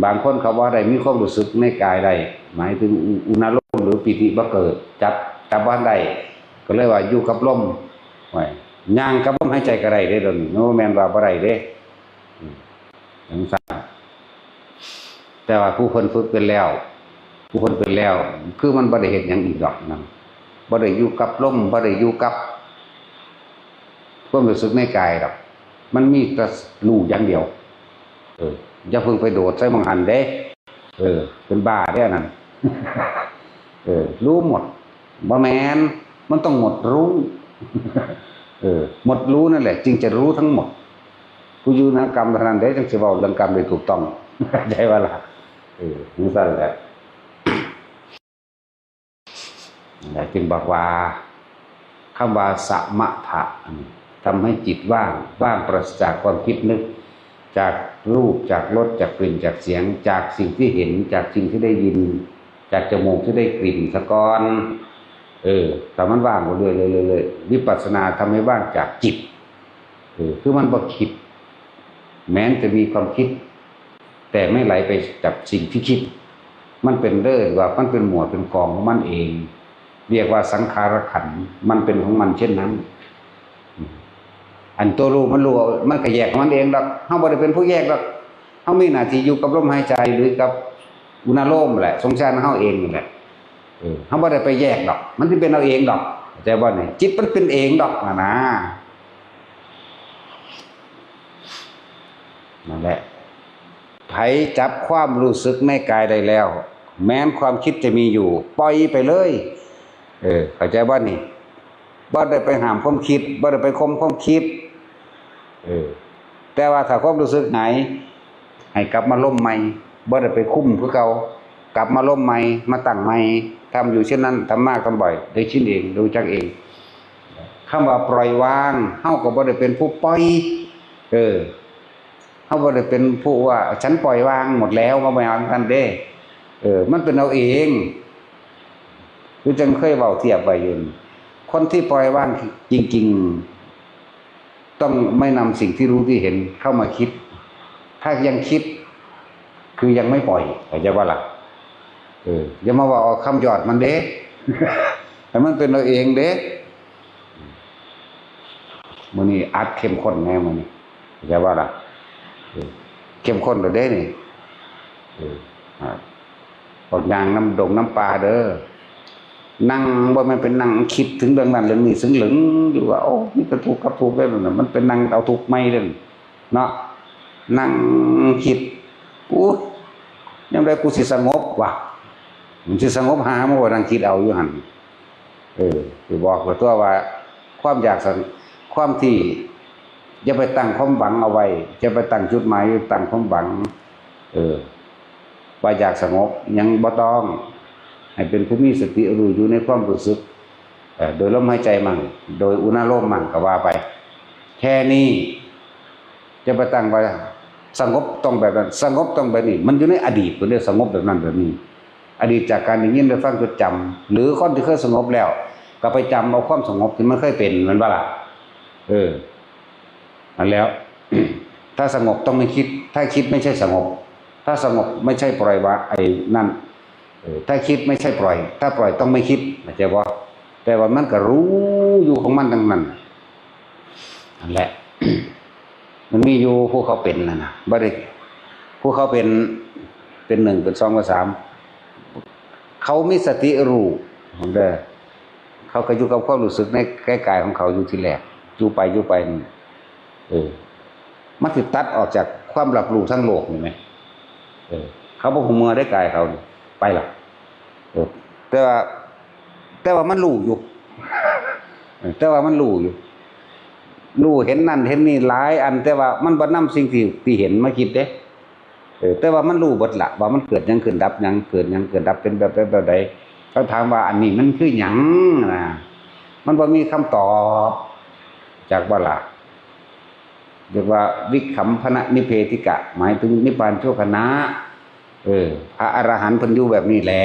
บางคนเขาบ่ได้มีความรู้สึกในกายได้ หมายถึงอุ อุณาโลมหรือปีติบ่เกิด จับ จับบ่ได้ ก็เลยว่าอยู่กับลม ไว้ ย่างกับลมหายใจก็ได้เด้ เดี๋ยวนี้มันบ่แม่นว่าบ่ได้เด้ อืม จั่งซั้น แต่ว่าผู้เพิ่นฝึกเป็นแล้ว ผู้เพิ่นเป็นแล้ว คือมันบ่ได้เฮ็ดหยังอีกดอกนะ บ่ได้อยู่กับลม บ่ได้อยู่กับความรู้สึกในกายดอก มันมีแต่รู้อย่างเดียว เออ อย่าเพิ่งไปโดดใส่หม่องหั้นเด้ เออ เป็นบ้าเด้อันนั้น เออ รู้หมด บ่แม่น มันต้องหมดรู้ เออ หมดรู้นั่นแหละ จึงจะรู้ทั้งหมด ผู้อยู่เหนือกรรมเท่านั้นเด้ จั่งสิเว้าเรื่องกรรมได้ถูกต้อง ใช่บ่ล่ะ เออ จั่งซั้นแหละ นั่นแหละ จึงบอกว่า คำว่าสมถะ ทำให้จิตว่าง ว่างปราศจากความคิดนึก จากรูป จากรส จากกลิ่น จากเสียง จากสิ่งที่เห็น จากสิ่งที่ได้ยิน จากจมูกที่ได้กลิ่นซะก่อน เออ ถ้ามันว่างไปเรื่อยๆเรื่อยๆ วิปัสสนาทำให้ว่างจากจิต เออ คือมันบ่คิด แม้นจะมีความคิด แต่ไม่ไหลไปกับสิ่งที่คิด มันเป็นเรื่องว่ามันเป็นหมวดเป็นกองของมันเอง เรียกว่าสังขารขันธ์ มันเป็นของมันเช่นนั้น อันตัวรู้มันรู้ มันก็แยกของมันเองดอก เฮาบ่ได้เป็นผู้แยกดอก เฮามีหน้าที่อยู่กับลมหายใจหรือกับอุณาโลมแหละ สงสารเฮาเองนั่นแหละ เออ เฮาบ่ได้ไปแยกดอก มันสิเป็นเอาเองดอก เข้าใจบ่นี่ จิตมันเป็นเองดอกนะนะ นั่นแหละ ไผจับความรู้สึกในกายได้แล้ว แม้นความคิดจะมีอยู่ ปล่อยไปเลย เออ เข้าใจบ่นี่ บ่ได้ไปห้ามความคิด บ่ได้ไปข่มความคิด เออ แต่ว่าถ้าความรู้สึกหาย ให้กลับมาลมใหม่ บ่ได้ไปคุมคือเก่า กลับมาลมใหม่ มาตั้งใหม่ ทำอยู่เช่นนั้น ทำมากทำบ่อย ได้ชินเอง รู้จักเอง คำว่าปล่อยวาง เฮาก็บ่ได้เป็นผู้ปล่อย เออ เฮาบ่ได้เป็นผู้ว่า ฉันปล่อยวางหมดแล้ว บ่แม่นอันนั้นเด้ เออ มันเป็นเอาเอง คือจังเคยเว้าเทียบไว้อยู่ คนที่ปล่อยวางจริงๆ ต้องไม่นำสิ่งที่รู้ที่เห็นเข้ามาคิด ถ้ายังคิด คือยังไม่ปล่อย เข้าใจบ่ล่ะ เออ อย่ามาว่าเอาคำยอดมันเด้ ให้มันเป็นเอาเองเด้ มื้อนี้อัดเข้มข้นแน่มื้อนี้ เข้าใจบ่ล่ะ เออ เข้มข้นแล้วเด้นี่ เออ อ่า ออกย่างน้ำดงน้ำป่าเด้อ นั่งบ่แม่นเป็นนั่งคิดถึงเรื่องนั้นเรื่องนี้ ซึ่งเหลิงอยู่ว่า โอ้ มีแต่ทุกข์กับทุกข์เด้อนั่นน่ะ มันเป็นนั่งเอาทุกข์ใหม่เด้อเนาะ นั่งคิด อู้ ยามใดกูสิสงบวะ มันสิสงบหามาบ่ นั่งคิดเอาอยู่หั่น เออ สิบอกว่าตัวว่า ความอยากสง- ความที่ อย่าไปตั้งความหวังเอาไว้ อย่าไปตั้งจุดหมาย ตั้งความหวัง เออ ว่าอยากสงบ ยังบ่ต้อง ให้เป็นผู้มีสติรู้อยู่ในความรู้สึก เอ่อ โดยลมหายใจมั่ง โดยอุณาโลมมั่งก็ว่าไป แค่นี้ จะไปตั้งว่าสงบต้องแบบนั้น สงบต้องแบบนี้ มันอยู่ในอดีต เพิ่นเรียกสงบแบบนั้นแบบนี้ อดีตจากการได้ยินได้ฟังจดจำ หรือคนที่เคยสงบแล้ว ก็ไปจำเอาความสงบที่มันเคยเป็น แม่นบ่ล่ะ เออ นั่นแล้ว ถ้าสงบต้องไม่คิด ถ้าคิดไม่ใช่สงบ ถ้าสงบไม่ใช่ปล่อยวางไอ้นั่น เออ ถ้าคิดไม่ใช่ปล่อย ถ้าปล่อยต้องไม่คิด เข้าใจบ่ แต่ว่ามันก็รู้อยู่ของมันทั้งนั้น นั่นแหละ มันมีอยู่ผู้เขาเป็นนั่นน่ะ บ่ได้ ผู้เขาเป็น เป็นหนึ่ง เป็นสอง เป็นสาม เขามีสติรู้เด้อ เขาก็อยู่กับความรู้สึกในกายของเขาอยู่ทีแรก อยู่ไป อยู่ไปนี่ เออ มันสิตัดออกจากความรับรู้ทั้งโลกนี่แหม เออ เขาบ่ฮู้เมื่อได้กายเขานี่ ไปละ เออ แต่ว่า แต่ว่ามันรู้อยู่ เออ แต่ว่ามันรู้อยู่ รู้เห็นนั่นเห็นนี่หลายอัน แต่ว่ามันบ่นำสิ่งที่ ที่เห็นมาคิดเด้ เออ แต่ว่ามันรู้เบิดละ ว่ามันเกิดหยังขึ้นดับหยัง เกิดหยังเกิดดับ เป็นแบบใดแบบใด เขาถามว่าอันนี้มันคือหยังนะ มันบ่มีคำตอบ จักบ่ล่ะ เรียกว่าวิคัมภนนิเพธิกะ หมายถึงนิพพานชั่วขณะ เออ พระอรหันต์เพิ่นอยู่แบบนี้แหละ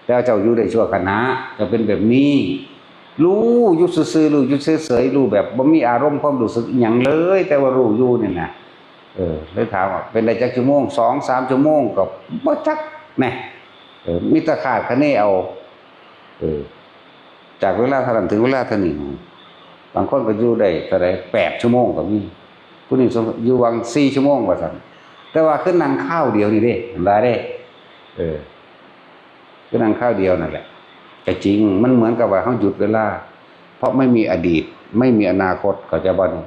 แต่เจ้าอยู่ได้ชั่วขณะ เจ้าเป็นแบบนี้ รู้อยู่ซื่อๆ รู้อยู่เฉยๆ รู้แบบบ่มีอารมณ์ความรู้สึกอิหยังเลย แต่ว่ารู้อยู่นี่นะ เออ เลยถามว่าเป็นได้จักชั่วโมง สองสาม ชั่วโมง ก็บ่จักแหน่ เออ มีแต่คาดคะเนเอา เออ จากเวลาเท่านั้นถึงเวลาเท่านี้ บางคนก็อยู่ได้เท่าใด แปด ชั่วโมงก็มี ผู้นี้อยู่วัง สี่ ชั่วโมงว่าซั่น แต่ว่าคือนั่งคราวเดียวนี่เด้ เห็นบ่เด้ เออ คือนั่งคราวเดียวนั่นแหละ แต่จริงมันเหมือนกับว่าเฮาหยุดเวลา เพราะไม่มีอดีต ไม่มีอนาคต เข้าใจบ่นี่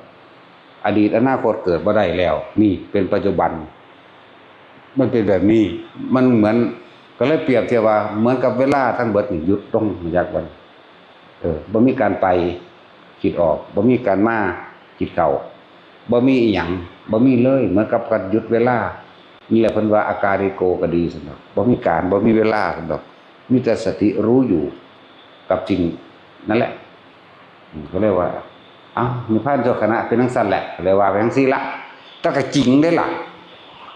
อดีตอนาคตเกิดบ่ได้แล้ว นี่เป็นปัจจุบัน มันเป็นแบบนี้ มันเหมือน ก็เลยเปรียบเทียบว่าเหมือนกับเวลาทั้งเบิดนี่หยุดลง จักบ่ เออ บ่มีการไปคิดออก บ่มีการมาคิดเข้า บ่มีอิหยัง บ่มีเลย เหมือนกับการหยุดเวลา นี่แหละเพิ่นว่าอากาลิโกก็ดีซั่นดอก บ่มีการ บ่มีเวลาซั่นดอก มีแต่สติรู้อยู่กับสิ่งนั่นแหละ อืม ก็เลยว่า เอ้า นิพพานชั่วขณะเป็นจั่งซั่นแหละ ก็เลยว่าไปจั่งซี่ละ แต่ก็จริงเด้ล่ะ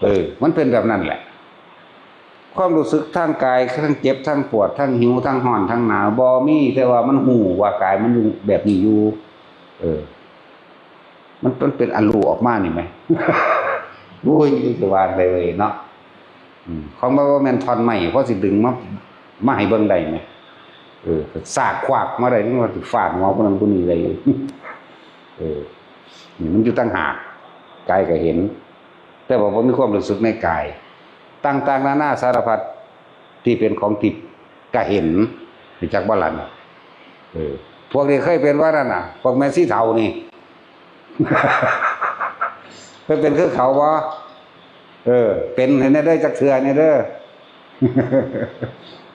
เออ มันเป็นแบบนั้นแหละ ความรู้สึกทางกาย ทั้งเจ็บ ทั้งปวด ทั้งหิว ทั้งร้อน ทั้งหนาว บ่มี แต่ว่ามันฮู้ว่ากายมันอยู่แบบนี้อยู่ เออ มัน มันเป็นอรูปออกมานี่ไหม โอ้ย นี่คือว่าไปเลยเนาะ อืม ของมันบ่แม่นท่อนไม้ พอสิดึงมา มาให้เบิ่งได้ไหม เออ สากขวากมาได้ นี่ว่าสิฟาดหัวผู้นั้นผู้นี้ได้ เออ นี่มันอยู่ต่างหาก กายก็เห็น แต่ว่าบ่มีความรู้สึกในกาย ต่างๆนานาสารพัดที่เป็นของทิพย์ก็เห็น รู้จักบ่ล่ะ เออ พวกนี้เคยเป็นว่านั่นน่ะ พวกแม่ชีเฒ่านี่ เคยเป็นคือเขาบ่ เออ เป็นให้แน่เด้อ จักเทื่อแน่เด้อ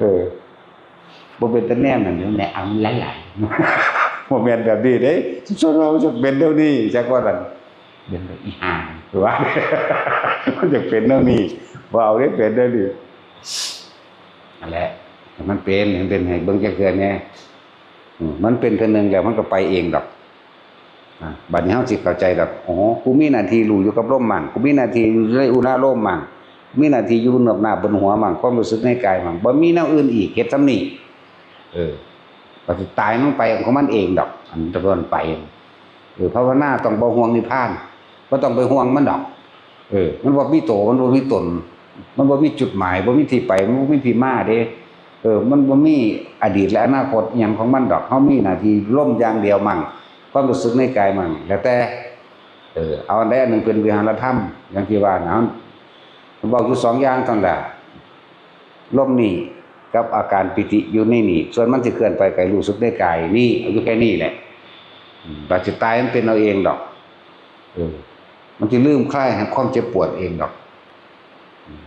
เออ บ่เป็นตาแนมนั่นแหละ เอาหลายๆ บ่แม่นแบบนี้เด้ ส่วนเราจะเป็นเดี๋ยวนี้ จักว่านั่น เป็นแบบอีห่า หรือว่า มันจะเป็นเดี๋ยวนี้ บ่เอาเด้ เป็นเดี๋ยวนี้ นั่นแหละ มันเป็น มันเป็นให้เบิ่งจักเทื่อแน่ อืม มันเป็นเทื่อหนึ่งแล้วมันก็ไปเองดอก อ่ะ บัดนี้เฮาสิเข้าใจดอก อ๋อ กูมีหน้าที่รู้อยู่กับลมมั่ง กูมีหน้าที่อยู่ในอุณาโลมมั่ง มีหน้าที่อยู่เนิบหน้าบนหัวมั่ง ความรู้สึกในกายมั่ง บ่มีแนวอื่นอีก เฮ็ดส่ำนี้ เออ ก็สิตายมันไปของมันเองดอก อันตะเพิ่นไป เออ ภาวนาต้องบ่ห่วงนิพพาน บ่ต้องไปห่วงมันดอก เออ มันบ่มีโต มันบ่มีตน มันบ่มีจุดหมาย บ่มีที่ไป มันบ่มีที่มาเด้ เออ มันบ่มีอดีตและอนาคตอิหยังของมันดอก เฮามีหน้าที่ลมอย่างเดียวมั่ง ความรู้สึกในกายมั่ง แล้วแต่ เออ เอาอันใดอันหนึ่งเป็นวิหารธรรม อย่างที่ว่านะ มันเว้าอยู่สองอย่างเท่านั้นแหละ ลมนี่กับอาการปีติอยู่ในนี่ ส่วนมันสิเคลื่อนไปก็รู้สึกในกายนี่ เอาอยู่แค่นี้แหละ อืม บัดสิตายมันเป็นเอาเองดอก เออ มันสิลืมคลายให้ความเจ็บปวดเองดอก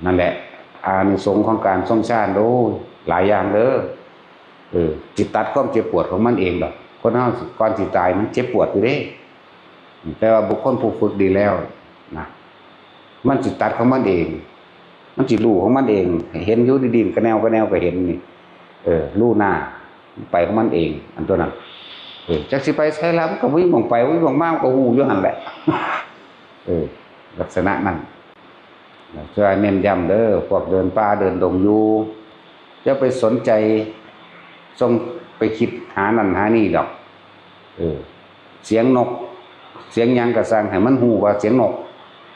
นั่นแหละ อานิสงส์ของการทรงฌาน โอ้ย หลายอย่างเด้อ เออ สิตัดความเจ็บปวดของมันเองดอก คนเฮาก่อนสิตายมันเจ็บปวดอยู่เด้ แต่ว่าบุคคลผู้ฝึกดีแล้วนะ มันสิตัดของมันเอง มันสิรู้ของมันเอง เห็นอยู่ดีๆ กะแนวกะแนวก็เห็นนี่ เออ รู้หน้า ไปของมันเอง อันตัวนั้น เออ จักสิไปไสล่ะ มันก็บ่มีหม่องไป บ่มีหม่องมา มันก็ฮู้อยู่หั่นแหละ เออ ลักษณะนั้น ช่วยเน้นย้ำเด้อ พวกเดินป่าเดินดงอยู่ อย่าไปสนใจ ส่งไปคิดหานั่นหานี่ดอก เออ เสียงนก เสียงหยังก็ซ่าง ให้มันฮู้ว่าเสียงนก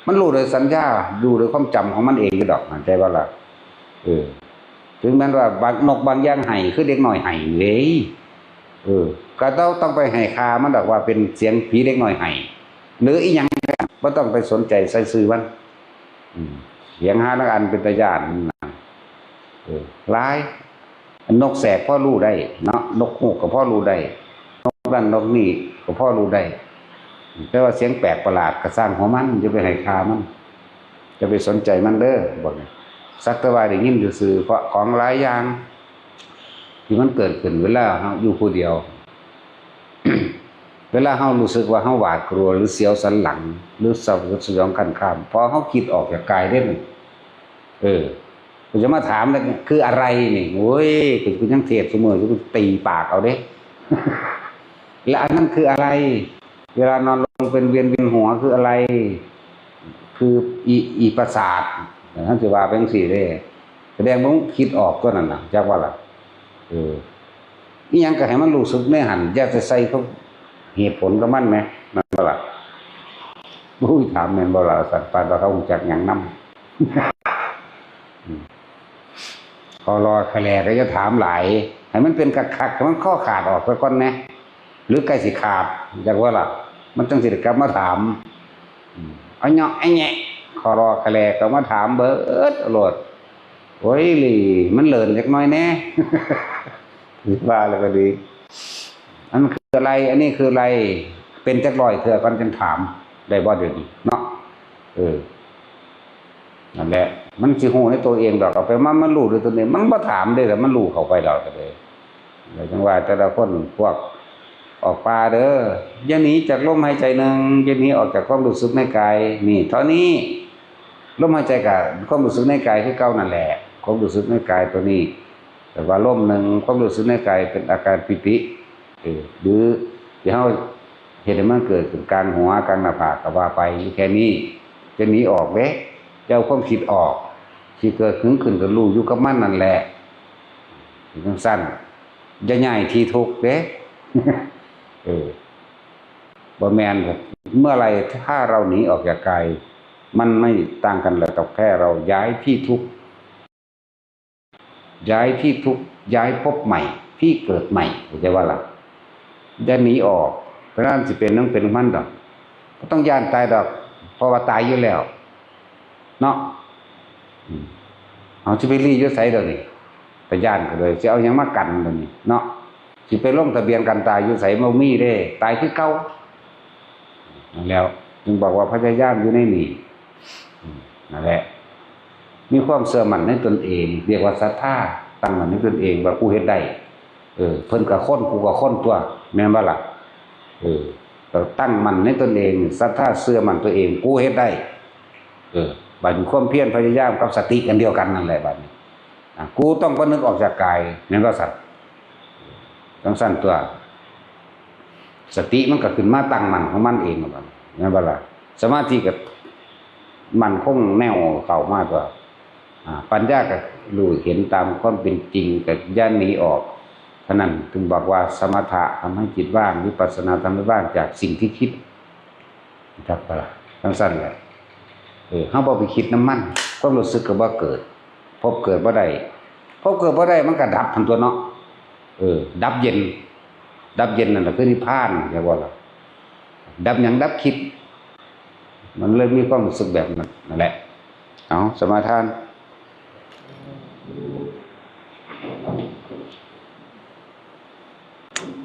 มันรู้โดยสัญญา รู้โดยความจำของมันเองอยู่ดอก เข้าใจบ่ล่ะ เออ ถึงแม้ว่าบาง นกบางอย่างไห้ คือเด็กน้อยไห้เด้ เออ ก็ต้อง ต้องไปให้ค่ามันดอกว่าเป็นเสียงผีเด็กน้อยไห้ หรืออีหยังก็บ่ต้องไปสนใจใส่ซื่อมัน อืม เสียงห่าลางอันเป็นตาย้านนะ เออ หลาย นกแสกพอรู้ได้เนาะ นกฮูกก็พอรู้ได้ นกนั่นนกนี่ก็พอรู้ได้ แต่ว่าเสียงแปลกประหลาดก็ซ่างหัวมัน อย่าไปให้ค่ามัน อย่าไปสนใจมันเด้อ บอกนี่ สักแต่ว่าได้ยินซื่อๆ เพราะของหลายอย่าง ที่มันเกิดขึ้นเวลาเฮาอยู่ผู้เดียว เวลาเฮารู้สึกว่าเฮาหวาดกลัว หรือเสียวสันหลัง หรือสยดสยองคันคาม พอเฮาคิดออกจากกายเด้ เออ กูจะมาถามเลย คืออะไรนี่ โอ้ย กู กูยังเทศน์ซุมื้ออยู่ กูตีปากเอาเด้ และอันนั้นคืออะไร เวลานอนลงเป็นเวียน เวียนหัวคืออะไร คืออี อีประสาท ท่านสิว่าไปจั่งซี้เด้ แสดงว่ามึงคิดออกตัวนั้นน่ะ จักว่าล่ะ เออ อีหยังก็ให้มันรู้สึกในหั่น อย่าไปใส่เขาเหตุผลกับมันแหม นั่นบ่ล่ะ อุ้ย ถามแม่นบ่ล่ะ สัตว์ปานว่าเขารู้จักหยังนำ อืม คอรอแคลก็อย่าถามหลาย ให้มันเป็นคักๆ ให้มันคอขาดออกซะก่อนแหน่ หรือใกล้สิขาด จักว่าล่ะ มันจั่งสิได้กลับมาถาม อืม เอาเนาะ ไอ้แงะ คอรอแคลก็มาถามเบิดโลด โอ้ย หลี มันเลินจักหน่อยแหน่ ว่าแล้วก็ดี อันคืออะไร อันนี้คืออะไร เป็นจักร้อยเทื่อก่อนจั่งถาม ได้บ่เดี๋ยวนี้เนาะ เออ นั่นแหละ มันสิฮู้ในตัวเองดอก เอาไปมา มันรู้ด้วยตัวเอง มันบ่ถามเด้ แต่มันรู้เข้าไปแล้วก็เลย เลยจั่งว่าแต่ละคนพวกออกป่าเด้อ อย่าหนีจากลมหายใจหนึ่ง อย่าหนีออกจากความรู้สึกในกาย นี่ เท่านี้ ลมหายใจกับความรู้สึกในกายคือเก่านั่นแหละ ความรู้สึกในกายตัวนี้ แต่ว่าลมหนึ่ง ความรู้สึกในกายเป็นอาการปีติ เออ หรือที่เฮาเฮ็ดให้มันเกิดขึ้นกลางหัว กลางหน้าผากก็ว่าไป อยู่แค่นี้ จะหนีออกเด้ จะเอาความคิดออก ที่เกิดขึ้นขึ้นก็รู้อยู่กับมันนั่นแหละ จังซั่น อย่าย้ายที่ทุกข์เด้ เออ บ่แม่นครับ เมื่อไหร่ถ้าเราหนีออกจากกาย มันไม่ต่างกันเลยกับแค่เราย้ายที่ทุกข์ ย้ายที่ทุกข์ ย้ายภพใหม่ ที่เกิดใหม่ เข้าใจว่าล่ะ อย่าหนีออก เพราะนั้นสิเป็นต้องเป็นของมันดอก บ่ต้องย้านตายดอก เพราะว่าตายอยู่แล้ว เนาะ อืม เอาสิไปลี้อยู่ไสเดี๋ยวนี้ ไปย้านก็เลย สิเอาหยังมากันเดี๋ยวนี้ เนาะ สิไปลงทะเบียนกันตายอยู่ไส บ่มีเด้ ตายคือเก่า นั่นแหล้ว จึงบอกว่าพยายามอยู่ในนี่ อืม นั่นแหละ มีความเชื่อมั่นในตนเอง เรียกว่าศรัทธา ตั้งมั่นในตนเอง ว่ากูเฮ็ดได้ เออ เพิ่นก็คน กูก็คนตั๊ว แม่นบ่ล่ะ เออ ก็ตั้งมั่นในตนเอง ศรัทธาเชื่อมั่นตัวเอง กูเฮ็ดได้ เออ บัดนี้ความเพียรพยายามกับสติอันเดียวกันนั่นแหละบัดนี้ อ่ะ กูต้องบ่นึกออกจากกาย แม่นบ่ซั่น จังซั่นตั๊ว สติมันก็ขึ้นมาตั้งมั่นของมันเองบัดนี้ แม่นบ่ล่ะ สมาธิก็มั่นคงแน่วเข้ามาตั๊ว อ่า ปัญญาก็รู้เห็นตามความเป็นจริง ก็อย่าหนีออก ฉะนั้นถึงบอกว่าสมถะทำให้จิตว่าง วิปัสสนาทำให้ว่างจากสิ่งที่คิด ครับ จังซั่นแหละ เออ เฮาบ่ไปคิดนำมัน ความรู้สึกก็บ่เกิด ภพเกิดบ่ได้ ภพเกิดบ่ได้ มันก็ดับหั้นตั๊วเนาะ เออ ดับเย็น ดับเย็นนั่นแหละคือนิพพาน เข้าใจบ่ล่ะ ดับหยัง ดับคิด มันเลยมีความรู้สึกแบบนั้น นั่นแหละ เอา สมาทาน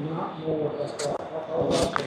นะโมตัสสะภะคะวะโต